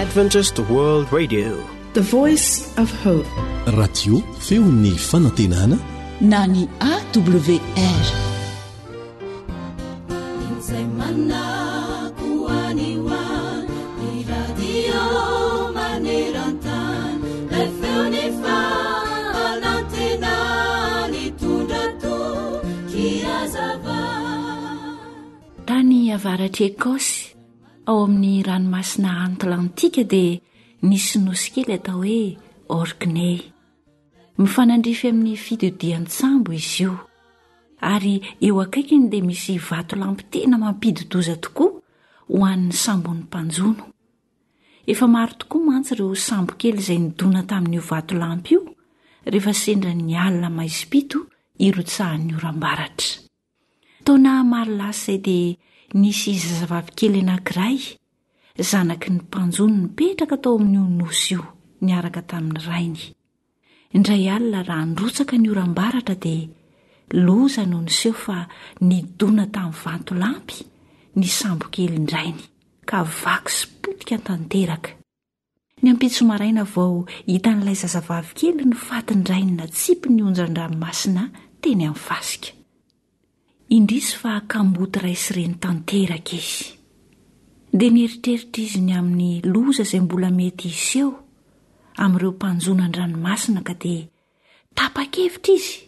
Adventist World Radio. The Voice of Hope. Radio feon'ny fanantenana na ny AWR. Izay manako any ho any, ny radio maneran-tany, ilay feon'ny fanantenana nitondra toky hazava. Tany avaratr'i Écosse, ao amin'ny ranomasina Atlantika dia nisy nosy kely atao hoe Orkney. Mifanandrify amin'ny fitodian-tsambo izy io, ary eo akaikiny dia misy vatolampy tena mampidi-doza tokoa ho an'ny sambon'ny mpanjono. Efa maro tokoa mantsy ireo sambo kely izay nidona tamin'io vatolampy io rehefa sendra ny alina maizim-pito irotsahan'ny oram-baratra. Taona maro lasa izay dia nisy zazavavy kely anankiray, zanaky ny mpanjono nipetraka tao amin'io nosy io niaraka tamin'ny rainy. Indray alina raha nirotsaka ny oram-baratra dia loza no niseho fa nidona tamin'ny vantolampy ny sambokelin-drainy ka vaky sy potika tanteraka. Ny ampitso maraina vao hitan'ilay zazavavy kely ny fatin-drainy natsipy ny onjan-dranomasina teny amin'ny fasika. Indrisy fa kamboty ray sy reny tanteraka izy. Dia nieritreritra izy ny amin'ny loza izay mbola mety hiseho amin'ireo mpanjono an-dranomasina ka dia tapa-kevitra izy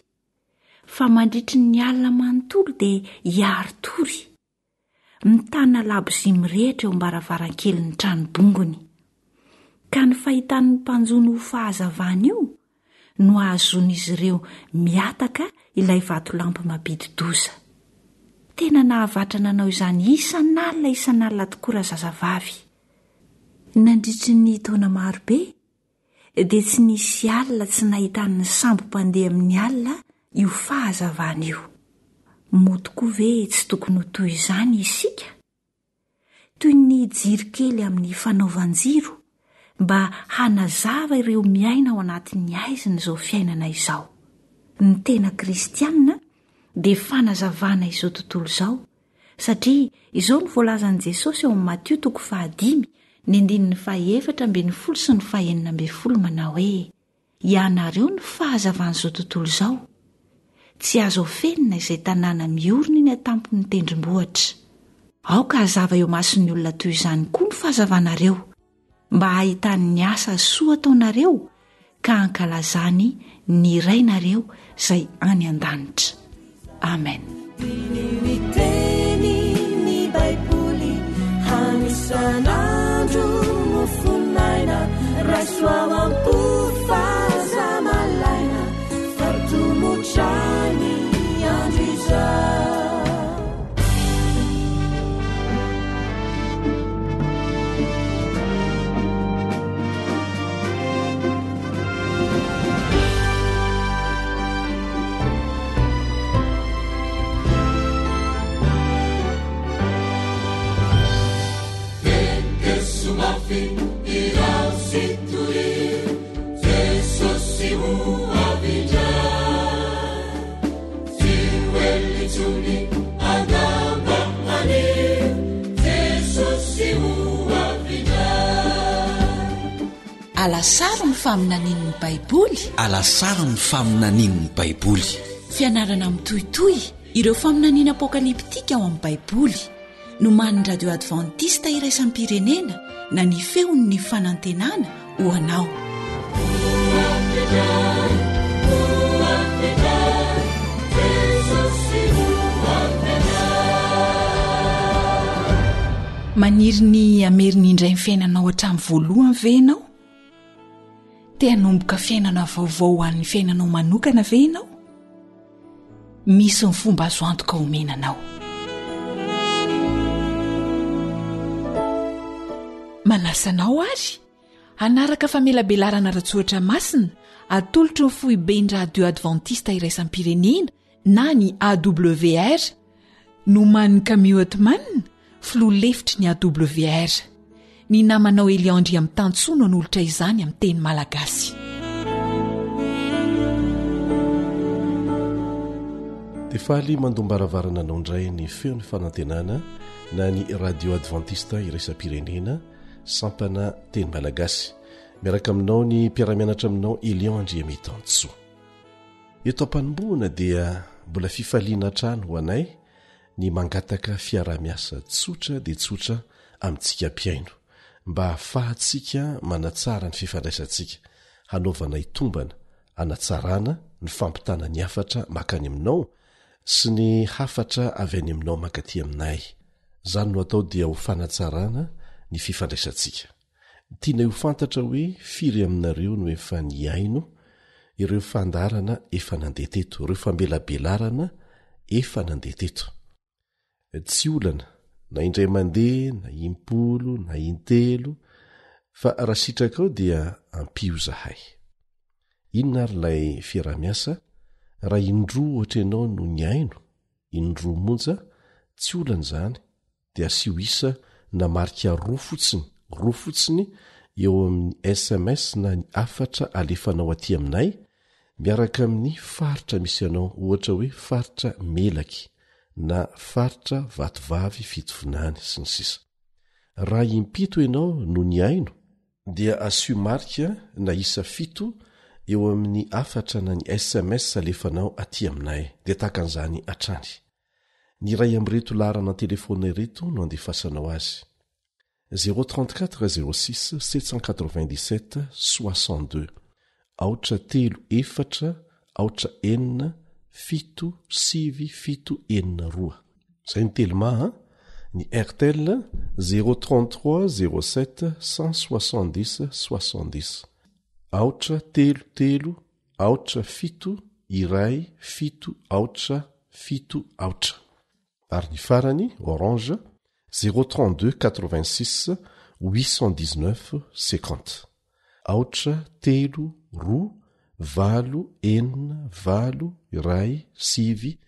fa mandritry ny alina manontolo dia hiari-tory mitana labozia mirehitra eo am-baravarankelin'ny trano bongony. Ka ny fahitan'ny mpanjono ho fahazavana io no ahazoan'izy ireo mihataka ilay vatolampy mampidi-doza. Tena nahavatra nanao izany isan'alina isan'alina tokoa razazavavy. Nandritry ny taona marobe, dia tsy nisy alina tsy nahitany ny sambo mpandeha amin'ny alina io fahazavana io. Moa tokoa ve tsy tokony ho toy izany isika? Toy ny jiro kely amin'ny fanaovan-jiro mba hanazava ireo miaina ao anatin'ny haizina izao fiainana izao. Ny tena kristiana dia fanazavana izao tontolo izao Satria izao no voalazan'i Jesosy ao amin'ny Matio toko fahadimy, ny andininy fahaefatra ambin'ny folo sy ny fahenina ambin'ny folo manao hoe, Ianareo no fahazavan'izao tontolo izao. Tsy azo afenina izay tanàna miorina eny an-tampon'ny tendrombohitra. Aoka hazava eo imason'ny olona toy izany koa ny fahazavanareo, mba hahitany ny asa soa ataonareo ka hankalazany ny Rainareo izay any an-danitra. Amen. Diniho ny teny ny Baiboly hanisan'andro mofon'aina raiso ao am-po fa aza malaina fa tomotra ny andro izao. Alasaro ny faminanian'ny Baiboly. Alasaro ny faminanian'ny Baiboly. Fianarana mitohitohy ireo faminaniana apokalyptika ao amin'ny Baiboly. Nomanin'ny Radio Advantista Iraisam-pirenena na ny Feon'ny Fanantenana ho anao. Maniry ny hamerina indray ny fiainanao hatramin'ny voalohany ve ianao? Te hanomboka fiainana vaovao ho an'ny fiainanao manokana ve ianao? Misy ny fomba azo antoka omena anao. Manasa anao ary hanaraka famelabelarana ara-tsoratra masina atolotry ny foiben'ny Radio Adventista Iraisam-pirenena na ny AWR, nomanin'i Camille Ottman, filoha lefitry ny AWR. Ny namanao Elion Andriamitansoa no hanolotra izany amin'ny teny malagasy. Dia faly mandom-baravarana anao indray ny feon'ny fanantenana na ny radio advantista iraisam-pirenena. Sampana Teny Malagasy. Miaraka aminao ny mpiara-mianatra aminao Elion Andriamitansoa. Eto am-panombohana dia mbola fifaliana hatrany ho anay ny mangataka fiaraha-miasa tsotra dia tsotra amintsika mpihaino mba hahafahantsika manatsara ny fifandraisantsika, hanaovanay tombana, hanatsarana ny fampitana ny hafatra makany aminao sy ny hafatra avy any aminao mankaty aminay. Izany no atao dia ho fanatsarana ny fifandraisantsika. Tianay ho fantatra hoe firy aminareo no efa nihaino ireo fandaharana efa nandeha teto, ireo famelabelarana efa nandeha teto. Tsy olana na indray mandeha na impolo na intelo fa raha sitrakao dia ampio izahay. Inona ary ilay fiaraha-miasa raha indroa ohatra ianao no nihaino, indroa monja, tsy olana izany dia asio isa na marika roa fotsiny, roa fotsiny eo amin'ny sms na ny hafatra alefanao aty aminay miaraka amin'ny faritra misy anao, ohatra hoe faritra Melaky na faritra Vatovavy Fitovinany sy ny sisa Raha impito ianao no nihaino dia asio marika na isa fito eo amin'ny hafatra na ny sms alefanao aty aminay, dia tahaka an'izany hatrany. Ny iray amin'ireto laharana an-telefaonina ireto no andefasanao azy, zéro 34 06 797 62, aotra telo efatra aotra enina fito sivy fito enina roa. Izay ny Telma an! Ny Airtel, zéro 33 07 170 70, aotra telo telo aotra fito iray fito aotra fito aotra ary ny farany orange zéro 32 86 819 50 aotra telo roa valo enina valo iray sivy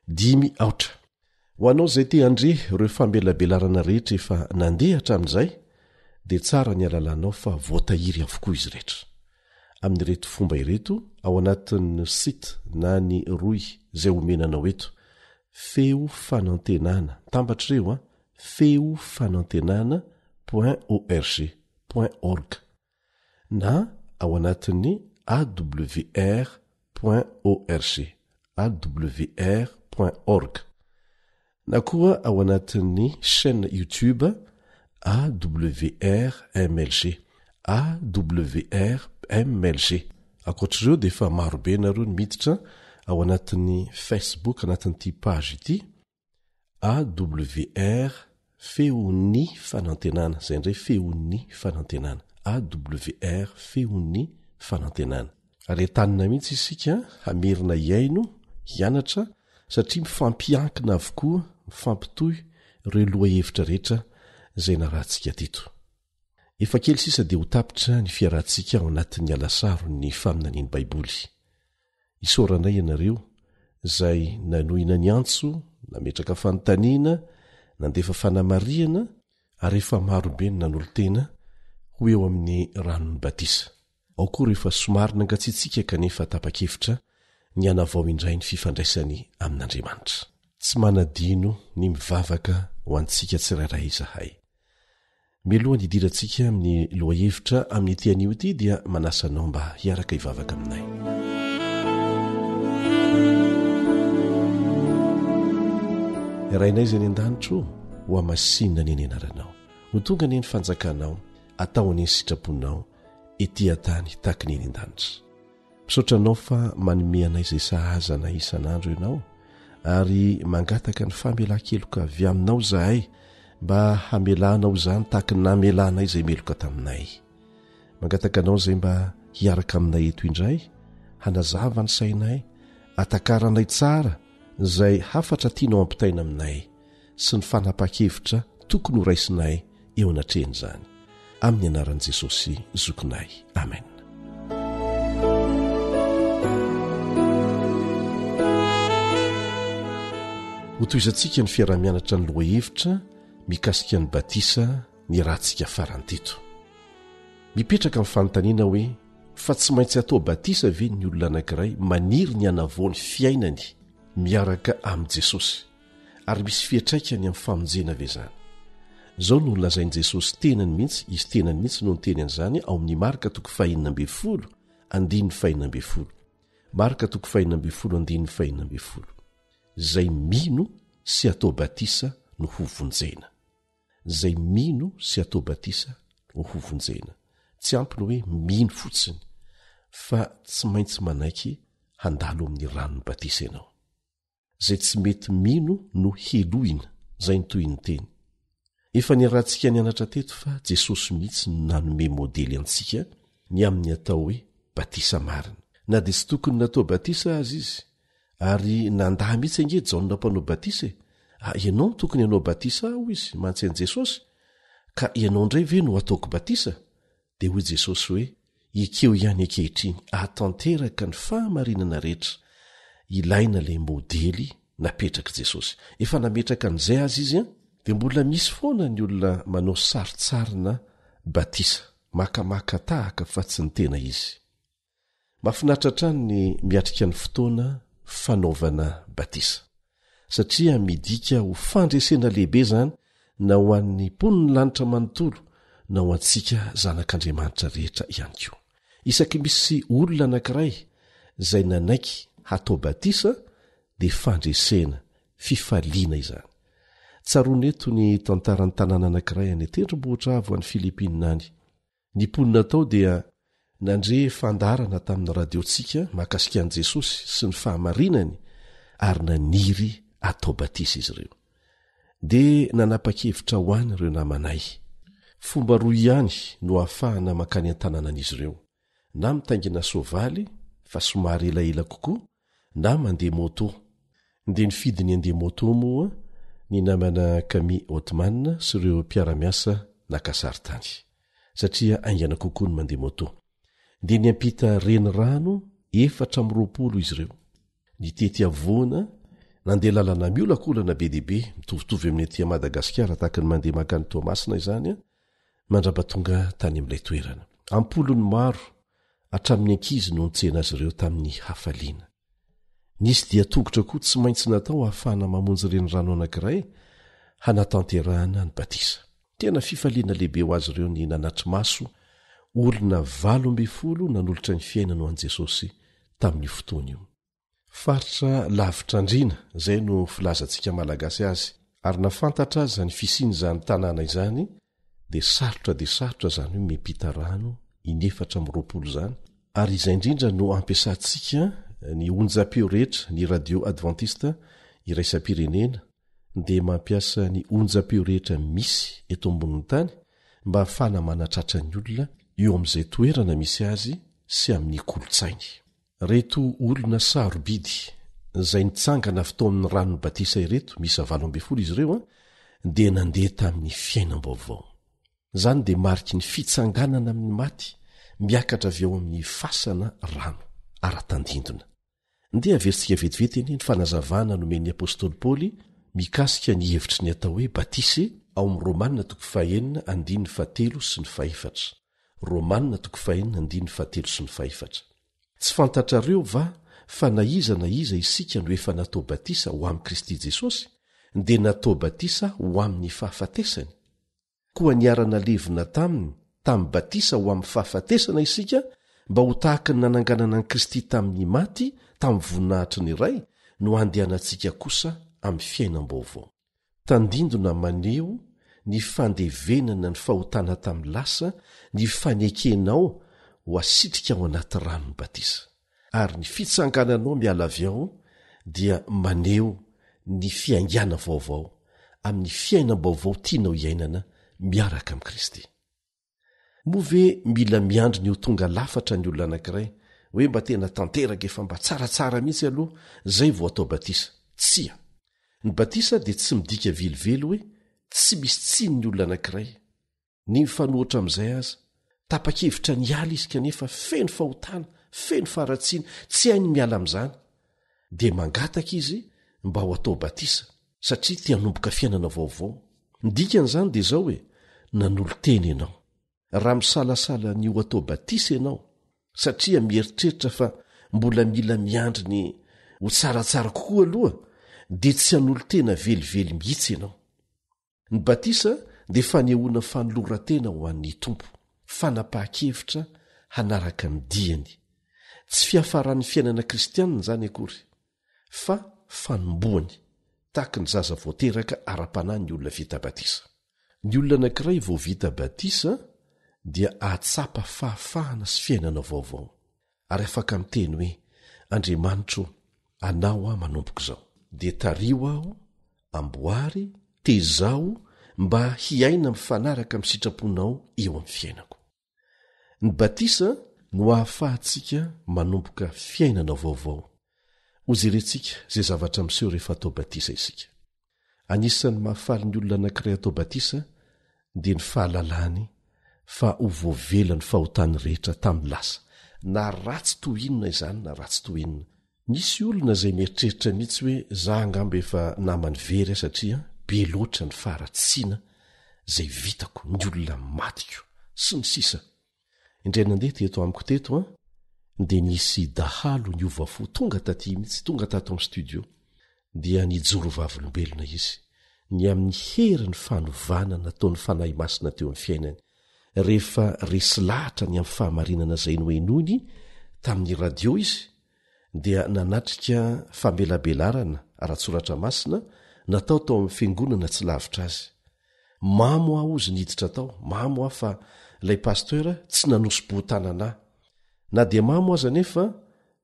dimy aotra Ho anao izay te handre ireo famelabelarana rehetra efa nandeha hatramin'izay dia tsara ny halalanao fa voatahiry avokoa izy rehetra. Amin'ireto fomba ireto ao anatin'ny site na ny rohy izay omena anao eto, Feo Fanantenana, mitambatra ireo an, Feo Fanantenana point org, point org, na ao anatin'ny awr point org, awr point org, na koa ao anatin'ny chaîne YouTube AWR MLG, AWR MLG. Ankoatr'ireo dia efa marobe nareo ny miditra ao anatin'ny Facebook anatin'ity page ity, AWR Feon'ny Fanantenana, izay indray Feon'ny Fanantenana, AWR Feon'ny Fanantenana. Ary entanina mihitsy isika hamerina hihaino, hianatra, satria mifampiankina avokoa, mifampitohy ireo lohahevitra rehetra izay narahantsika teto. Efa kely sisa dia ho tapitra ny fiarahantsika ao anatin'ny alasaron'ny faminanian'ny Baiboly. Isaoranay ianareo izay nanohina ny antso, nametraka fanontaniana, nandefa fanamarihana ary efa marobe ny nanolo-tena ho eo amin'ny ranon'ny batisa. Ao koa ireo efa somary nangatsiatsiaka kanefa tapa-kevitra ny hanavao indray ny fifandraisany amin'Andriamanitra. Tsy manadino ny mivavaka ho antsika tsirairay izahay. Mialoha ny hidirantsika amin'ny lohahevitra amin'ity anio ity dia manasa anao mba hiaraka hivavaka aminay. Rainay izay any an-danitra o, ho hamasinina anie ny anaranao. Ho tonga anie ny fanjakanao, atao anie ny sitraponao ety an-tany tahaka ny eny an-danitra. Misaotra anao fa manome anay izay sahaza anay isan'andro ianao ary mangataka ny famelan-keloka avy aminao izahay mba hamelanao izany tahaka ny namelanay izay meloka taminay. Mangataka anao izay mba hiaraka aminay eto indray, hanazava ny sainay, atakaranay tsara izay hafatra tianao ampitaina aminay. sy ny fanapahan-kevitra tokony ho raisinay eo anatrehan'izany. Amin'ny anaran'i Jesosy zokinay. Amen. Hotohizantsika ny fiaraha-mianatra ny lohahevitra mikasika ny batisa ny ratsika farany teto. Mipetraka ny fanontaniana hoe fa tsy maintsy atao batisa ve ny olona anankiray maniry ny hanavao ny fiainany miaraka amin'i Jesosy? Ary misy fiantraikany amin'ny famonjena ve izany? Izao no nolazain'i Jesosy tenany mihitsy, Izy tenany mihitsy no niteny an'izany ao amin'ny Marka toko fahenina ambin'ny folo, andininy fahenina ambin'ny folo. Marka toko fahenina ambin'ny folo andininy fahenina ambin'ny folo. Izay mino sy atao batisa no hovonjena. Izay mino sy atao batisa no hovonjena. Tsy ampy ny hoe mino fotsiny fa tsy maintsy manaiky handalo amin'ny ranon'ny batisa ianao. Izay tsy mety mino no helohina, izay ny tohin'ny teny. Efa niarahantsika nianatra teto fa Jesosy mihitsy no nanome modely antsika ny amin'ny atao hoe batisa marina. Na dia tsy tokony natao batisa aza izy, ary nandà mihitsy ange Jaona mpanao batisa e! Ah, ianao no tokony hanao batisa ahy, hoy izy, mantsy an'i Jesosy, ka ianao indray ve no hataoko batisa? Dia hoy Jesosy hoe, Ekeo ihany ankehitriny, ahatanteraka ny fahamarinana rehetra. Ilaina ilay modely napetrak'i Jesosy. Efa nametraka an'izay aza izy, dia mbola misy foana ny olona manao sarintsarina batisa, makamaka tahaka fa tsy ny tena izy. Mahafinaritra hatrany ny miatrika ny fotoana fanaovana batisa, satria midika ho fandresena lehibe izany na ho an'ny mponin'ny lanitra manontolo na ho antsika zanak'Andriamanitra rehetra ihany koa. Isaky misy olona anankiray izay nanaiky hatao batisa dia fandresena, fifaliana izany. Tsaroana eto ny tantaran'ny tanàna anankiray any an-tendrombohitra avo any Filipina any. Ny mponina tao dia nandre fandaharana tamin'ny radiontsika mahakasika an'i Jesosy sy ny fahamarinany ary naniry atao batisa izy ireo. Dia nanapa-kevitra ho any ireo namanay. Fomba roa ihany no ahafahana mankany an-tanànan'izy ireo, na mitaingina soavaly fa somary elaela kokoa, na mandeha moto. Dia nifidy ny handeha moto moa ny namana Camille Othman sy ireo mpiara-miasa naka sarintany, satria haingana kokoa ny mandeha moto. Dia niampita renirano 24 izy ireo, nitety havoana, nandeha lalana miolakolana be dia be, mitovitovy amin'ny aty Madagasikara tahaka ny mandeha mankany Toamasina izany, mandrapatonga tany amin'ilay toerana. Am-polony maro hatramin'ny ankizy no nitsena azy ireo tamin'ny hafaliana. Nisy dian-tongotra koa tsy maintsy natao hahafahana mamonjy renirano anankiray hanatanterahana ny batisa. Tena fifaliana lehibe ho azy ireo ny nanatri-maso olona 18 nanolotra ny fiainany ho an'i Jesosy tamin'io fotoana io. Faritra lavitra andriana, izay no filazantsika Malagasy azy, ary na fantatra aza ny fisian'izany tanàna izany dia sarotra dia sarotra izany hoe miampita rano in-24 izany, ary izay indrindra no ampiasantsika ny onjam-peo rehetra, ny radio adventiste iraisam-pirenena dia mampiasa ny onjam-peo rehetra misy eto ambonin'ny tany mba hahafahana manatratra ny olona eo amin'izay toerana misy azy sy amin'ny kolontsainy. Ireto olona sarobidy izay nitsangana avy tao amin'ny ranon'ny batisa ireto, miisa 18 izy ireo, dia nandeha tamin'ny fiainam-baovao. Izany dia mariky ny fitsanganana amin'ny maty miakatra avy ao amin'ny fasana rano, ara-tandindona. Ndeha haverintsika vetivety anie ny fanazavana nomen'ny apostoly Paoly mikasika ny hevitry ny atao hoe batisa ao amin'ny Romana toko fahenina andininy fahatelo sy ny fahefatra. Romana toko fahenina andininy fahatelo sy ny fahefatra. Tsy fantatrareo va fa na iza na iza isika no efa natao batisa ho amin'i Kristy Jesosy, dia natao batisa ho amin'ny fahafatesany? Koa niara-nalevina taminy tamin'ny batisa ho amin'ny fahafatesana isika mba ho tahaka ny nananganana an'i Kristy tamin'ny maty tamin'ny voninahitry ny Ray no handehanantsika kosa amin'ny fiainam-baovao. Tandindona maneho ny fandevenana ny fahotana tamin'ny lasa ny fanekenao ho asitrika ao anaty ranon'ny batisa, ary ny fitsangananao miala avy ao dia maneho ny fiaingàna vaovao amin'ny fiainam-baovao tianao hiainana miaraka amin'i Kristy. Moa ve mila miandry ny ho tonga lafatra ny olona anankiray, hoe mba tena tanteraka efa mba tsaratsara mihitsy aloha izay vao atao batisa? Tsia. Ny batisa dia tsy midika velively hoe tsy misy tsiny ny olona anankiray. Ny mifanohitra amin'izay aza, tapa-kevitra ny hiala izy kanefa feno fahotana, feno faharatsiana, tsy hainy ny miala amin'izany. Dia mangataka izy mba ho atao batisa. satria te hanomboka fiainana vaovao. Ny dikan'izany dia izao e, nanolo-tena ianao. Raha misalasala ny ho atao batisa ianao, satria mieritreritra fa mbola mila miandry ny ho tsaratsara kokoa aloha, dia tsy hanolo-tena velively mihitsy ianao. Ny batisa dia fanehoana fanoloran-tena ho an'ny Tompo, fanapahan-kevitra hanaraka ny diany. Tsy fiafaran'ny fiainana kristianina izany akory, fa fanombohany, tahaka ny zaza vao teraka ara-panahy ny olona vita batisa. Ny olona anankiray vao vita batisa dia hahatsapa fahafahana sy fiainana vaovao, ary afaka miteny hoe, Andriamanitro ô, Anao aho manomboka izao. Dia tariho aho, amboary, tezao mba hiaina mifanaraka amin'ny sitraponao eo amin'ny fiainako. Ny batisa no ahafahantsika manomboka fiainana vaovao. Hojerentsika izay zavatra miseho rehefa atao batisa isika. Anisan'ny mahafaly ny olona anankiray atao batisa dia ny fahalalany fa ho voavela ny fahotany rehetra tamin'ny lasa, na ratsy toy inona izany na ratsy toy inona. Misy olona izay mieritreritra mihitsy hoe za angamba efa naman'ny very aho satria be loatra ny faharatsiana izay vitako, ny olona matiko, sy ny sisa. Indray nandeha teto amiko teto an, dia nisy dahalo niova fo tonga taty mihitsy, tonga tato amin'ny studio, dia nijoro vavolombelona izy ny amin'ny herin'ny fanovana nataon'ny Fanahy Masina teo amin'ny fiainany, rehefa resy lahatra ny amin'ny fahamarinana izay nohenoiny tamin'ny radio izy, dia nanatrika famelabelarana ara-tsoratra masina natao tao amin'ny fiangonana tsy lavitra azy. Mamo aho hozy niditra tao, mamo aho fa ilay pasteur tsy nanosi-boho-tanana ahy. Na dia mamo aza anefa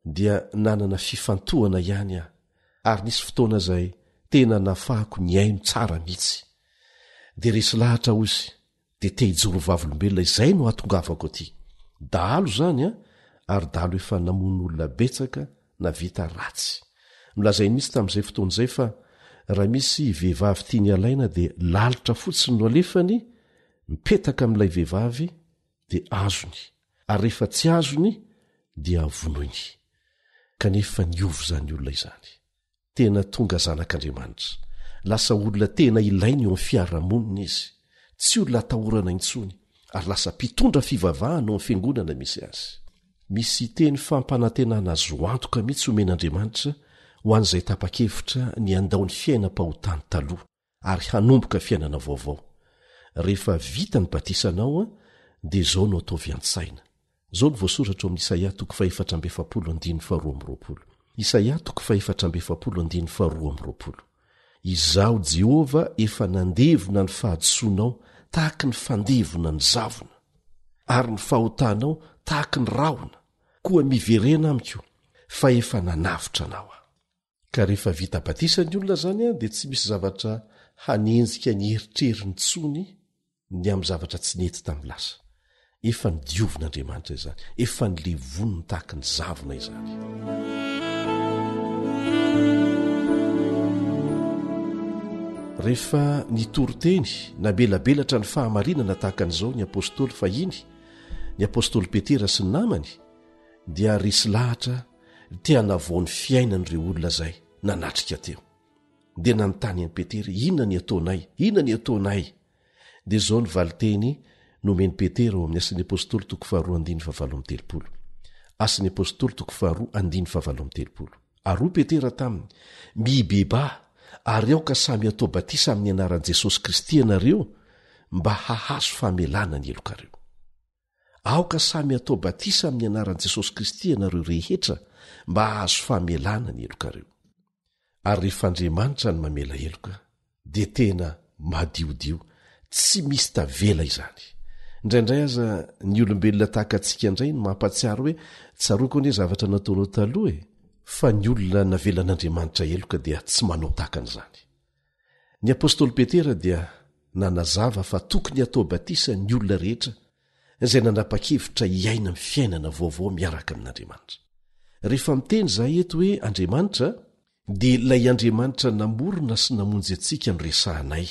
dia nanana fifantohana ihany aho, ary nisy fotoana izay tena nafahako nihaino tsara mihitsy. Dia resy lahatra hozy dia te hijoro vavolombelona izay no hahatongavako aty. Dahalo izany an, ary dahalo efa namono olona betsaka navita ratsy. Nolazainy mihitsy tamin'izay fotoana izay fa raha misy vehivavy tiany halaina dia lalitra fotsiny no alefany, mipetaka amin'ilay vehivavy dia azony, ary rehefa tsy azony dia vonoiny. Kanefa niova izany olona izany. Tena tonga zanak'Andriamanitra. Lasa olona tena ilaina eo amin'ny fiarahamonina izy. Tsy olona atahorana intsony, ary lasa mpitondra fivavahana ao amin'ny fiangonana misy azy. Misy teny fampanantenana azo antoka mihitsy omen'Andriamanitra ho an'izay tapa-kevitra ny handao ny fiainam-pahotany taloha ary hanomboka fiainana vaovao. Rehefa vita ny batisanao, dia izao no ataovy an-tsaina, Izao no voasoratra ao amin'ny Isaia toko fahefatra amby efapolo andininy faharoa amby roapolo. Isaia toko fahefatra amby efapolo andininy faharoa amby roapolo. Izaho Jehovah efa nandevona ny fahadisoanao tahaky ny fandevona ny zavona, ary ny fahotanao tahaky ny rahona, koa miverena amiko, fa efa nanavotra anao aho. Ka rehefa vita batisa ny olona izany dia tsy misy zavatra hanenjika ny eritreriny intsony ny amin'ny zavatra tsy nety tamin'ny lasa. Efa nodiovin'Andriamanitra izany, efa nilevoniny tahaky ny zavona izany. Rehefa nitory teny namelabelatra ny fahamarinana tahaka an'izao ny apostoly fahiny, ny apostoly Petera sy ny namany, dia resy lahatra te hanavao ny fiainan'ireo olona izay nanatrika teo. Dia nanontany an'i Petera, Inona ny ataonay? Inona ny ataonay? Dia izao ny valinteny nomen'i Petera ao amin'ny Asan'ny Apostoly toko faharoa andininy fahavalo amby telopolo. Asan'ny Apostoly toko faharoa andininy fahavalo amby telopolo. Ary hoy Petera taminy, Mibebaha, ary aoka samy hatao batisa amin'ny anaran'i Jesosy Kristy ianareo, mba hahazo famelana ny helokareo. Aoka samy hatao batisa amin'ny anaran'i Jesosy Kristy ianareo rehetra mba hahazo famelana ny helokareo. Ary rehefa Andriamanitra no mamela heloka dia tena madiodio, tsy misy tavela izany. Indraindray aza ny olombelona tahaka antsika indray no mampahatsiaro hoe tsaroako anie zavatra nataonao taloha e! Fa ny olona navelan'Andriamanitra heloka dia tsy manao tahaka an'izany. Ny apostoly Petera dia nanazava fa tokony hatao batisa ny olona rehetra izay nanapa-kevitra hiaina amin'ny fiainana vaovao miaraka amin'Andriamanitra. Rehefa miteny izahay eto hoe Andriamanitra, dia ilay Andriamanitra namorona sy namonjy antsika no resahanay,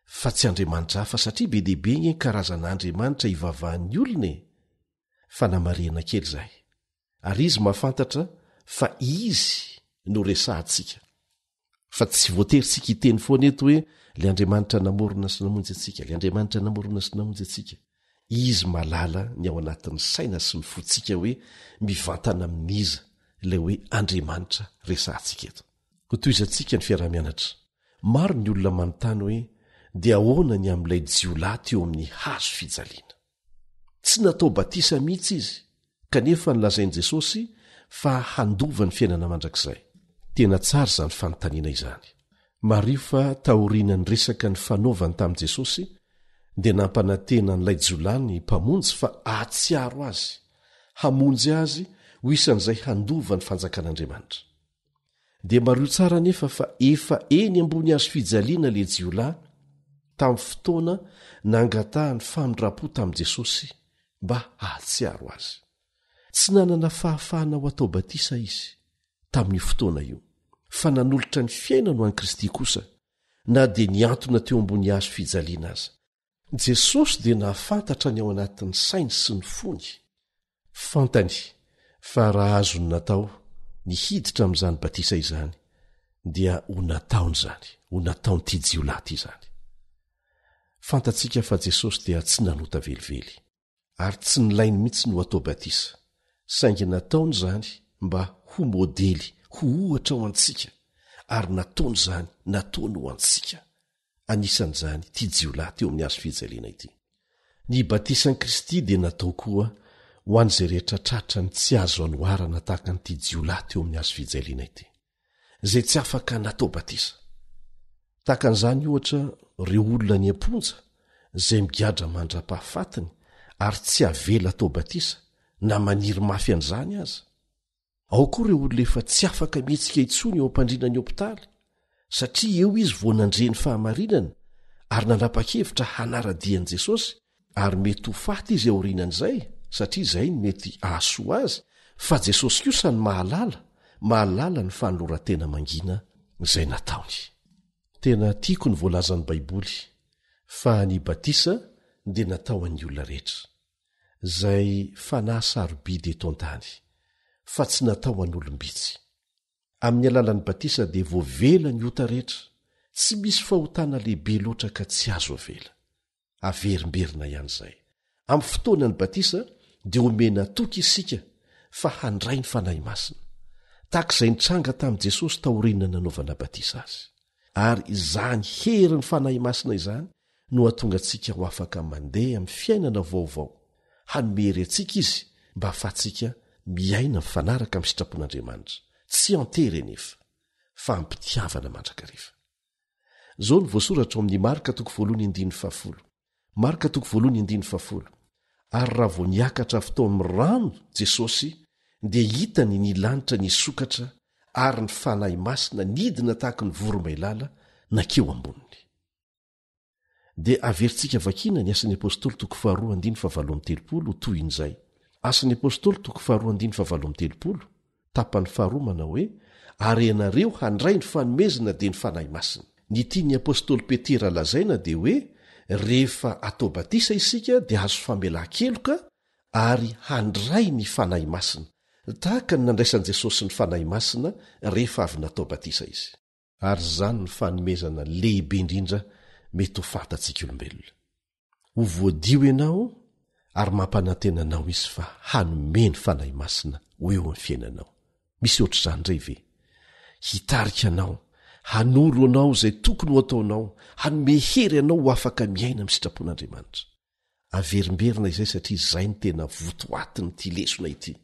fa tsy andriamanitra hafa satria be dia be nge ny karazana andriamanitra ivavahan'ny olona e! Fanamarihana kely izay. Ary izy mahafantatra fa izy no resahantsika. Fa tsy voatery tsika hiteny foana eto hoe le Andriamanitra namorona sy namonjy antsika, le Andriamanitra namorona sy namonjy antsika. Izy mahalala ny ao anatin'ny saina sy ny fontsika hoe mivantana amin'iza ilay hoe Andriamanitra resahantsika eto. Hotohizantsika ny fiaraha-mianatra. Maro ny olona manontany hoe. Dia ahoana ny amin'ilay jiolahy teo amin'ny hazo fijaliana? Tsy natao batisa mihitsy izy, kanefa nolazain'i Jesosy fa handova ny fiainana mandrakizay. Tena tsara izany fanontaniana izany. Mariho fa taorian'ny resaka nifanaovany tamin'i Jesosy, dia nampanantena an'ilay jiolahy ny Mpamonjy fa hahatsiaro azy, hamonjy azy ho isan'izay handova ny Fanjakan'Andriamanitra. Dia mariho tsara anefa fa efa eny ambony hazo fijaliana ilay jiolahy tamin'ny fotoana nangatahany famindram-po tamin'i Jesosy mba hahatsiaro azy. Tsy nanana fahafahana ho atao batisa izy tamin'io fotoana io, fa nanolotra ny fiainany ho an'i Kristy kosa, na dia nihantona teo ambony hazo fijaliana aza. Jesosy dia nahafantatra ny ao anatin'ny sainy sy ny fony. Fantany fa raha azony natao ny hiditra amin'izany batisa izany, dia ho nataony izany, ho nataon'ity jiolahy ity izany. Fantatsika fa Jesosy dia tsy nanota velively. ary tsy nilainy mihitsy ny ho atao batisa, saingy nataony izany mba ho modely, ho ohatra ho antsika, ary nataony izany, nataony ho antsika. Anisan'izany ity jiolahy teo amin'ny hazo fijaliana ity. Ny batisan'i Kristy dia natao koa ho an'izay rehetra tratra ny tsy azo anoharana tahaka an'ity jiolahy teo amin'ny hazo fijaliana ity. izay tsy afaka natao batisa. Tahaka an'izany, ohatra, ireo olona any am-ponja izay migadra mandra-pahafatiny ary tsy avela atao batisa na maniry mafy an'izany aza. Ao koa ireo olona efa tsy afaka mihetsika intsony eo am-pandriana ny hopitaly, satria eo izy vao nandre ny fahamarinana ary nanapa-kevitra hanara-dia an'i Jesosy, ary mety ho faty izy aorianan'izay satria izay no mety hahasoa azy fa Jesosy kosa no mahalala, mahalala ny fanoloran-tena mangina izay nataony. Tena tiako ny voalazan'ny Baiboly fa ny batisa dia natao an'ny olona rehetra, izay fanahy sarobidy eto an-tany, fa tsy natao an'olom-bitsy. Amin'ny alalan'ny batisa dia voavela ny ota rehetra, tsy misy fahotana lehibe loatra ka tsy azo avela. Averimberina ihany izay. Amin'ny fotoanan'ny batisa dia omena toky isika fa handray ny Fanahy Masina, tahaka izay nitranga tamin'i Jesosy taorian'ny nanaovana batisa azy. Ary izany herin'ny Fanahy Masina izany no hahatonga antsika ho afaka mandeha amin'ny fiainana vaovao. Hanome hery antsika Izy mba hahafahantsika miaina mifanaraka amin'ny sitrapon'Andriamanitra, tsy an-tery anefa, fa am-pitiavana mandrakariva. Izao no voasoratra ao amin'ny Marka toko voalohany andininy fahafolo. Marka toko voalohany andininy fahafolo. Ary raha vao niakatra avy tao amin'ny rano Jesosy, dia hitany ny lanitra nisokatra ary ny Fanahy Masina nidina tahaky ny voromailala nankeo amboniny. Dia averintsika vakiana ny Asan'ny Apostoly toko faharoa andininy fahavalo amby 30 ho tohin'izay. Asan'ny Apostoly toko faharoa andininy fahavalo amby 30, tapany faharoa manao hoe, Ary ianareo handray ny fanomezana dia ny Fanahy Masina. Ny tian'ny apostoly Petera lazaina dia hoe rehefa atao batisa isika dia azo famelan-keloka ary handray ny Fanahy Masina, tahaka ny nandraisan'i Jesosy ny Fanahy Masina rehefa avy natao batisa izy. Ary izany no fanomezana lehibe indrindra mety ho fantatsika olombelona. Ho voadio ianao ary mampanantena anao Izy fa hanome ny Fanahy Masina ho eo amin'ny fiainanao. Misy ohatr'izany indray ve? Hitarika anao, hanoro anao izay tokony ho ataonao, hanome hery anao ho afaka miaina amin'ny sitrapon'Andriamanitra. Averimberina izay satria izay no tena votoatin'ity lesona ity.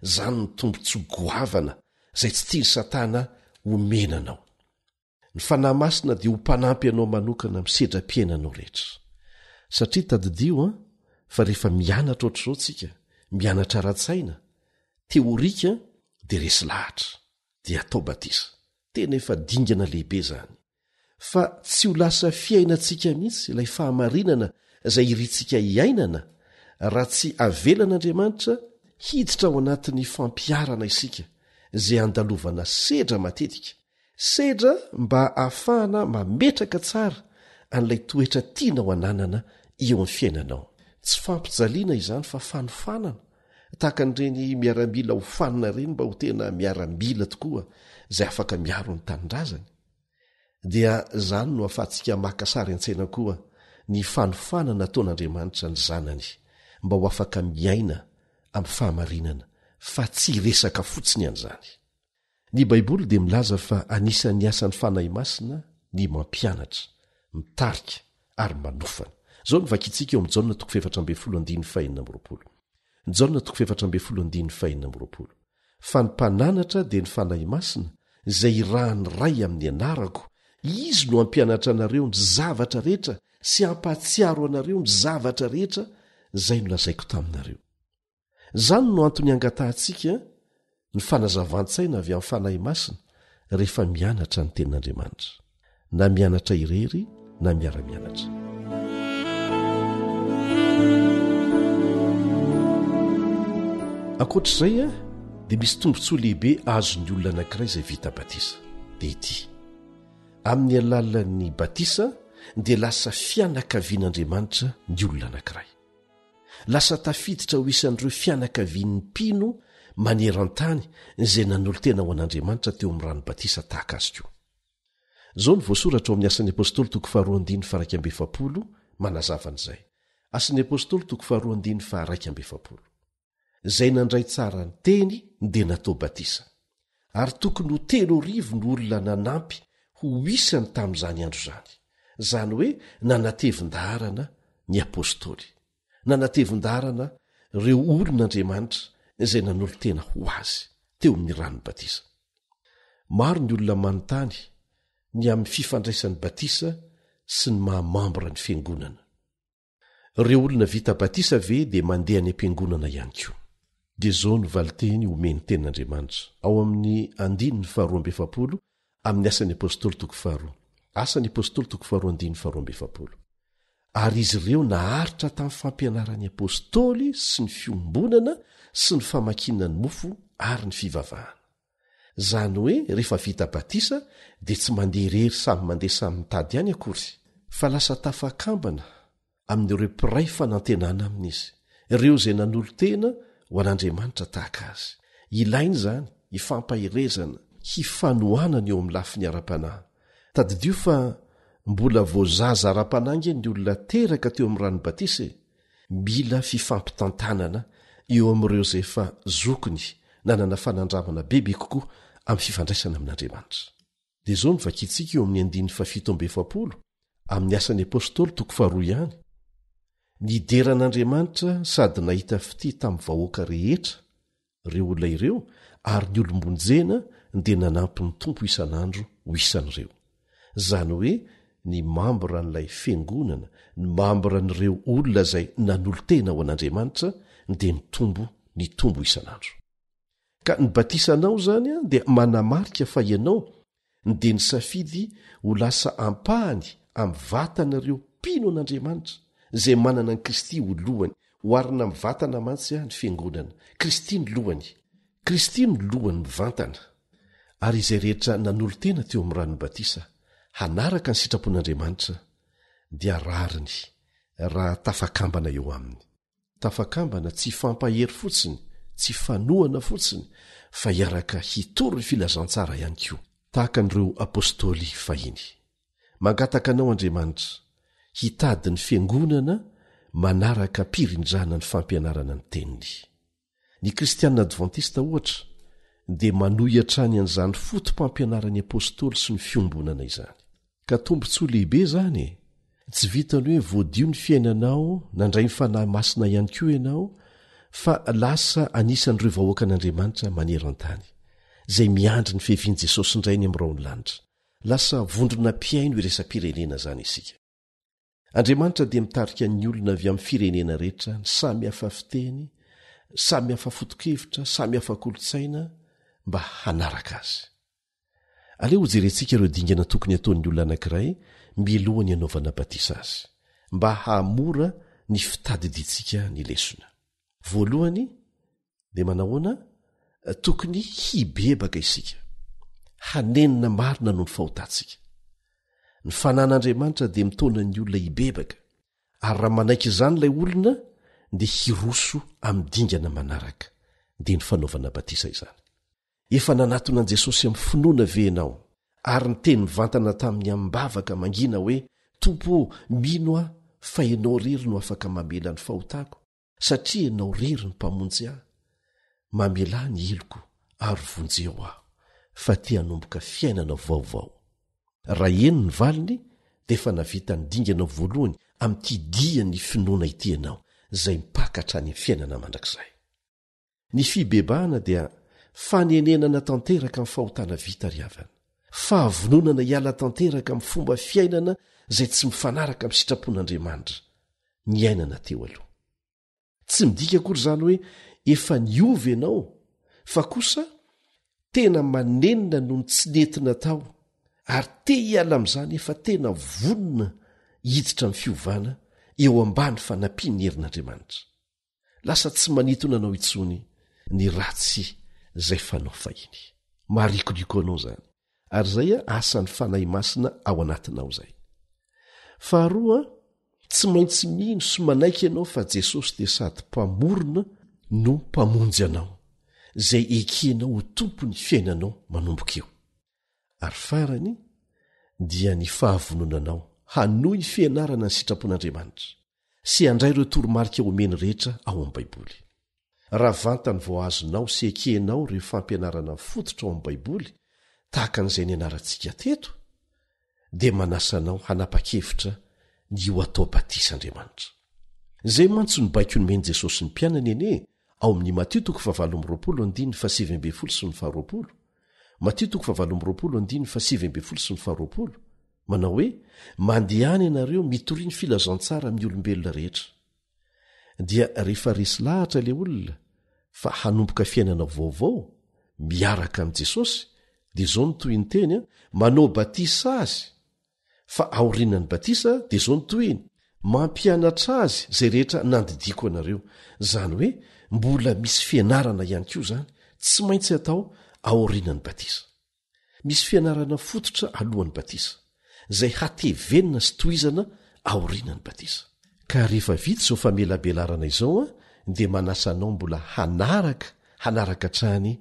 Izany no tombontsoa goavana izay tsy tian'i Satana homena anao. Ny Fanahy Masina dia ho mpanampy anao manokana amin'ny sedram-piainanao rehetra. Satria tadidio an, fa rehefa mianatra ohatr'izao tsika, mianatra ara-tsaina, teorika, dia resy lahatra, dia atao batisa. Tena efa dingana lehibe izany. Fa tsy ho lasa fiainantsika mihitsy ilay fahamarinana izay irintsika hiainana raha tsy avelan'Andriamanitra hiditra ao anatin'ny fampiharana isika izay andalovana sedra matetika, sedra mba ahafahana mametraka tsara an'ilay toetra tianao ananana eo amin'ny fiainanao. Tsy fampijaliana izany fa fanofanana, tahaka an'ireny miaramila hofanina ireny mba ho tena miaramila tokoa izay afaka miaro ny tanindrazany. Dia izany no ahafahantsika maka sary an-tsaina koa ny fanofanana nataon'Andriamanitra ny Zanany mba ho afaka miaina amin'ny fahamarinana fa tsy hiresaka fotsiny an'izany. Ny Baiboly dia milaza fa anisan'ny asan'ny Fanahy Masina ny mampianatra, mitarika. ary manofana. Izao no vakintsika eo amin'ny Jaona toko faha-14 andininy faha-26. Jaona toko faha-14 andininy faha-26. Fa ny Mpananatra dia ny Fanahy Masina, izay irahan'ny Ray amin'ny anarako, Izy no hampianatra anareo ny zavatra rehetra sy hampahatsiaro anareo ny zavatra rehetra izay nolazaiko taminareo. Izany no antony angatahantsika ny fanazavan-tsaina avy amin'ny Fanahy Masina rehefa mianatra ny Tenin'Andriamanitra, na mianatra irery na miara-mianatra. Ankoatra izay dia misy tombontsoa lehibe azon'ny olona anankiray izay vita batisa, dia ity, amin'ny alalan'ny batisa dia lasa fianakavian'Andriamanitra ny olona anankiray. Lasa tafiditra ho isan'ireo fianakavian'ny mpino maneran-tany izay nanolo-tena ho an'Andriamanitra teo amin'ny rano batisa tahaka azy koa. Izao no voasoratra ao amin'ny Asan'ny Apostoly toko faharoa andininy faha-41 manazava an'izay. Asan'ny Apostoly toko faharoa andininy faha-41. Izay nandray tsara ny teny dia natao batisa. Ary tokony ho 3000 no olona nanampy ho isany tamin'izany andro izany. Izany hoe nanatevin-daharana ny apostoly. Nanatevin-daharana ireo olon'Andriamanitra izay nanolo-tena ho azy teo amin'ny ranon'ny batisa. Maro ny olona manontany ny amin'ny fifandraisan'ny batisa sy ny maha mambra ny fiangonana. Ireo olona vita batisa ve dia mandeha any am-piangonana ihany koa? Dia izao no valinteny omen'ny Tenin'Andriamanitra, ao amin'ny andininy faharoa amby 40 amin'ny Asan'ny Apostoly toko faharoa. Asan'ny Apostoly toko faharoa andininy faharoa amby 40. Ary izy ireo naharitra tamin'ny fampianaran'ny apostoly sy ny fiombonana sy ny famakiana ny mofo ary ny fivavahana. Izany hoe rehefa vita batisa dia tsy mandeha irery samy mandeha samy mitady ihany akory, fa lasa tafakambana amin'ireo mpiray fanantenana aminy izy, ireo izay nanolo-tena ho an'Andriamanitra tahaka azy. Ilaina izany hifampaherezana, hifanohanana eo amin'ny lafiny ara-panahy. Tadidio fa mbola vao zaza ara-panahy ange ny olona teraka teo amin'ny ranon'ny batisa e! Mila fifampitantanana eo amin'ireo izay efa zokiny nanana fanandramana bebe kokoa amin'ny fifandraisana amin'Andriamanitra. Dia izao no vakintsika eo amin'ny andininy faha-47 amin'ny Asan'ny Apostoly toko faharoa ihany, Nidera an'Andriamanitra sady nahita fitia tamin'ny vahoaka rehetra ireo olona ireo ary ny olom-bonjena dia nanampy ny Tompo isan'andro ho isan'ireo. Izany hoe ny mambran'ilay fiangonana, ny mambran'ireo olona izay nanolo-tena ho an'Andriamanitra dia nitombo nitombo isan'andro. Ka ny batisanao izany dia manamarika fa ianao dia nisafidy ho lasa ampahany amin'ny vatan'ireo mpino an'Andriamanitra izay manana an'i Kristy ho lohany. Oharina amin'ny vatana mantsy ny fiangonana. Kristy no lohany. Kristy no lohany mivantana. Ary izay rehetra nanolo-tena teo amin'ny ranon'ny batisa hanaraka ny sitrapon'Andriamanitra dia rariny raha tafakambana eo aminy. Tafakambana tsy hifampahery fotsiny, tsy hifanohana fotsiny, fa hiaraka hitory ny filazantsara ihany koa, tahaka an'ireo apostoly fahiny. Mangataka anao Andriamanitra hitady ny fiangonana manaraka am-pirindrana ny fampianarana ny Teniny. Ny Kristianina Advantista, ohatra, dia manohy hatrany an'izany foto-pampianaran'ny apostoly sy ny fiombonana izany. Ka tombontsoa lehibe izany e! Tsy vitan'ny hoe voadio ny fiainanao, nandray ny Fanahy Masina ihany koa ianao, fa lasa anisan'ireo vahoakan'Andriamanitra maneran-tany, izay miandry ny fiavian'i Jesosy indray any amin'ny rahon'ny lanitra. Lasa vondrona mpihaino iraisam-pirenena izany isika. Andriamanitra dia mitarika ny olona avy amin'ny firenena rehetra, ny samy hafa fiteny, samy hafa foto-kevitra, samy hafa kolontsaina, mba hanaraka azy. Aleo hojerentsika ireo dingana tokony hataon'ny olona anankiray mialohan'ny hanaovana batisa azy, mba hahamora ny fitadidiantsika ny lesona. Voalohany, dia manahoana? Tokony hibebaka isika, hanenina marina noho ny fahotantsika. Ny fanan'Andriamanitra dia mitaona ny olona hibebaka, ary raha manaiky izany ilay olona dia hiroso amin'ny dingana manaraka, dia ny fanaovana batisa izany. Efa nanatona an'i Jesosy amin'ny finoana ve ianao ary niteny mivantana taminy amim-bavaka mangina hoe, Tompo ô, mino aho fa Ianao irery no afaka mamela ny fahotako, satria Ianao irery no Mpamonjy ahy. Mamelà ny heloko ary vonjeo aho, fa te hanomboka fiainana vaovao. Raha eny ny valiny, dia efa navita ny dingana voalohany amin'ity dian'ny finoana ity ianao, izay mipaka hatrany amin'ny fiainana mandrakizay. Ny fibebahana dia fanenenana tanteraka amin'ny fahotana vita ry havana. Fahavononana hiala tanteraka amin'ny fomba fiainana izay tsy mifanaraka amin'ny sitrapon'Andriamanitra niainana teo aloha. Tsy midika akory izany hoe efa niova ianao fa kosa tena manenina noho ny tsy nety natao ary te hiala amin'izany efa tena vonona hiditra amin'ny fiovana eo ambany fanampian'ny herin'Andriamanitra. Lasa tsy manintona anao intsony ny ratsy izay fanao fahiny. Maharikoriko anao izany. Ary izay asan'ny Fanahy Masina ao anatinao izay. Faharoa, tsy maintsy mino sy manaiky ianao fa Jesosy dia sady Mpamorona no Mpamonjy anao, izay ekenao ho Tompon'ny fiainanao manomboka eo. Ary farany, dia ny fahavononanao hanohy ny fianarana ny sitrapon'Andriamanitra. sy handray ireo toromarika omeny rehetra ao amin'ny Baiboly. Raha vantany vao azonao sy ekenao ireo fampianarana fototra ao amin'ny Baiboly, tahaka an'izay nianarantsika teto, dia manasa anao hanapa-kevitra ny ho atao batisa Andriamanitra. Izay mantsy no baiko nomen'i Jesosy ny mpianany anie, ao amin'ny Matio toko fahavalo amby 20 andininy faha-19 sy ny faharoapolo, Matio toko fahavalo amby 20 andininy faha-19 sy ny faharoapolo, manao hoe, Mandehana ianareo mitoria ny filazantsara amin'ny olombelona rehetra. Dia rehefa resy lahatra ilay olona fa hanomboka fiainana vaovao miaraka amin'i Jesosy, dia izao no tohin'ny teny, manao batisa azy, fa aorianan'ny batisa dia izao no tohiny, mampianatra azy izay rehetra nandidiako anareo. Izany hoe mbola misy fianarana ihany koa izany tsy maintsy atao aorianan'ny batisa. Misy fianarana fototra alohan'ny batisa, izay hatevenina sy tohizana aorianan'ny batisa. Ka rehefa vita izao famelabelarana izao dia manasa anao mbola hanaraka hanaraka hatrany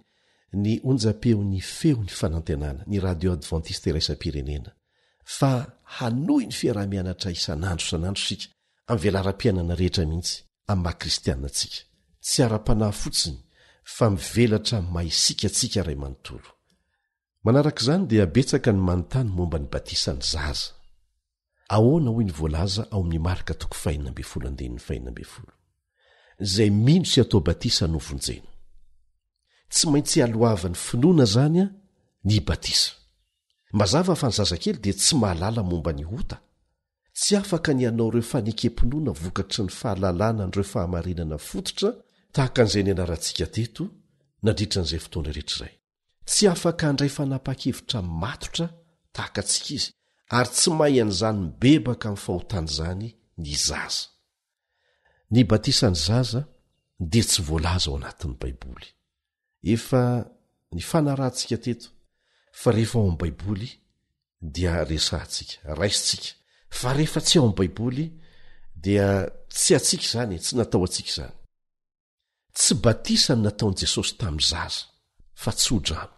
ny onjam-peon'ny Feon'ny Fanantenana, ny Radio Adventiste Iraisam-pirenena, fa hanohy ny fiaraha-mianatra isan'andro isan'andro isika amin'ny velaram-piainana rehetra mihitsy amin'ny maha kristiana antsika. Tsy ara-panahy fotsiny fa mivelatra amin'ny maha isika antsika iray manontolo. Manaraka izany dia betsaka ny manontany momba ny batisan'ny zaza. Ahoana hoy ny voalaza ao amin'ny Marka toko fahenina ambin'ny folo andininy fahenina ambin'ny folo? Izay mino sy atao batisa no vonjena. Tsy maintsy ialohavan'ny finoana izany ny batisa. Mazava fa ny zazakely dia tsy mahalala momba ny ota. Tsy afaka ny hanao ireo fanekem-pinoana vokatry ny fahalalana an'ireo fahamarinana fototra tahaka an'izay nianarantsika teto nandritra an'izay fotoana rehetra izay. Tsy afaka handray fanapahan-kevitra matotra tahaka antsika izy, ary tsy mahay an'izany mibebaka amin'ny fahotana izany ny zaza. Ny batisan'ny zaza dia tsy voalaza ao anatin'ny Baiboly. Efa nifanarahantsika teto fa rehefa ao amin'ny Baiboly dia resahantsika, raisintsika, fa rehefa tsy ao amin'ny Baiboly dia tsy antsika izany e, tsy natao antsika izany. Tsy batisa ny nataon'i Jesosy tamin'ny zaza, fa tso-drano.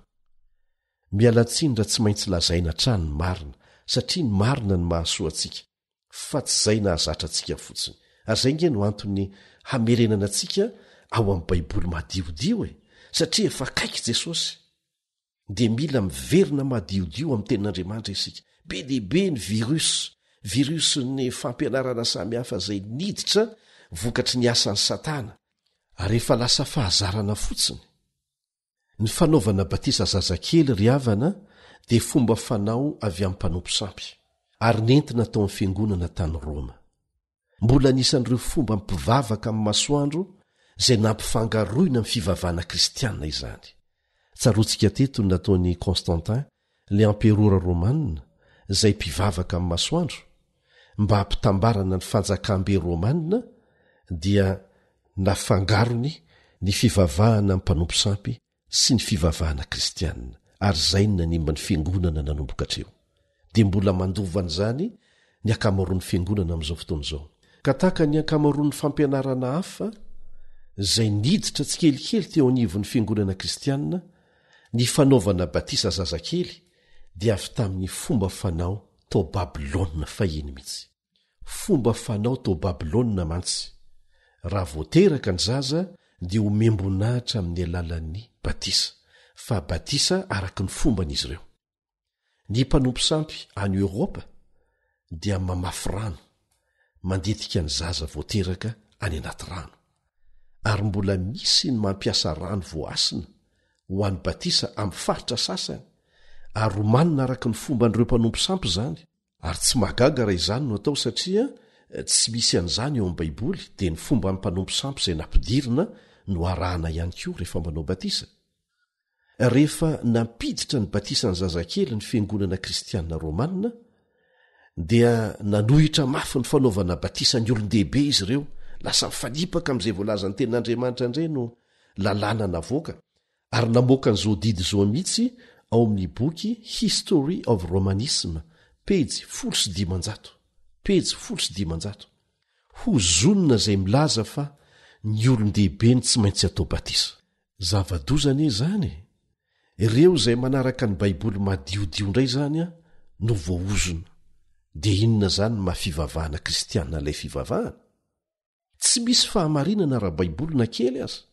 Miala tsiny raha tsy maintsy lazaina hatrany ny marina, satria ny marina no mahasoa antsika, fa tsy izay nahazatra antsika fotsiny. Ary izay ange no antony hamerenana antsika ao amin'ny Baiboly madiodio e! Satria efa akaiky Jesosy. Dia mila miverina madiodio amin'ny Tenin'Andriamanitra isika. Be dia be ny virus, virus-n'ny fampianarana samihafa izay niditra vokatry ny asan'i Satana. Ary efa lasa fahazarana fotsiny. Ny fanaovana batisa zazakely ry havana dia fomba fanao avy amin'ny mpanompo sampy, ary nentina tao amin'ny fiangonana tany Roma. Mbola anisan'ireo fomba mpivavaka amin'ny masoandro izay nampifangaroina amin'ny fivavahana kristiana izany. Tsaroantsika teto ny nataon'i Constantin, ilay amperora romana, izay mpivavaka amin'ny masoandro, mba hampitambarana ny fanjakambe romana dia nafangarony ny fivavahana amin'ny mpanompo sampy sy ny fivavahana kristiana ary izay no nanimba ny fiangonana nanomboka hatreo. Dia mbola mandova an'izany ny ankamaroan'ny fiangonana amin'izao fotoana izao. Ka tahaka ny ankamaroan'ny fampianarana hafa izay niditra tsikelikely teo anivon'ny fiangonana kristiana, ny fanaovana batisa zazakely dia avy tamin'ny fomba fanao tao Babylona fahiny mihitsy. Fomba fanao tao Babylona mantsy, raha vao teraka ny zaza dia omem-boninahitra amin'ny alalan'ny batisa, fa batisa araka ny fomban'izy ireo. Ny mpanompo sampy any Eoropa. dia mamafy rano, mandetika ny zaza vao teraka any anaty rano. Ary mbola misy ny mampiasa rano voahasina ho an'ny batisa amin'ny faritra sasany, ary omanina araka ny fomban'ireo mpanompo sampy izany. Ary tsy mahagaga raha izany no atao satria tsy misy an'izany ao amin'ny Baiboly, dia ny fomban'ny mpanompo sampy izay nampidirina no arahana ihany koa rehefa manao batisa. Rehefa nampiditra ny batisan'ny zazakely ny fiangonana kristiana romana, dia nanohitra mafy ny fanaovana batisa ny olon-dehibe izy ireo. Lasa mifanipaka amin'izay voalazan'ny Tenin'Andriamanitra indray no lalàna navoaka, ary namoaka an'izao didy izao mihitsy ao amin'ny boky History of Romanism, pejy 510, pejy 510. Hozonina izay milaza fa ny olon-dehibe no tsy maintsy atao batisa. Zava-doza anie izany e! Ireo izay manaraka ny Baiboly madiodio indray izany no voaozona. Dia inona izany ny maha fivavahana kristiana ilay fivavahana? Tsy misy fahamarinana ara-baiboly na kely aza.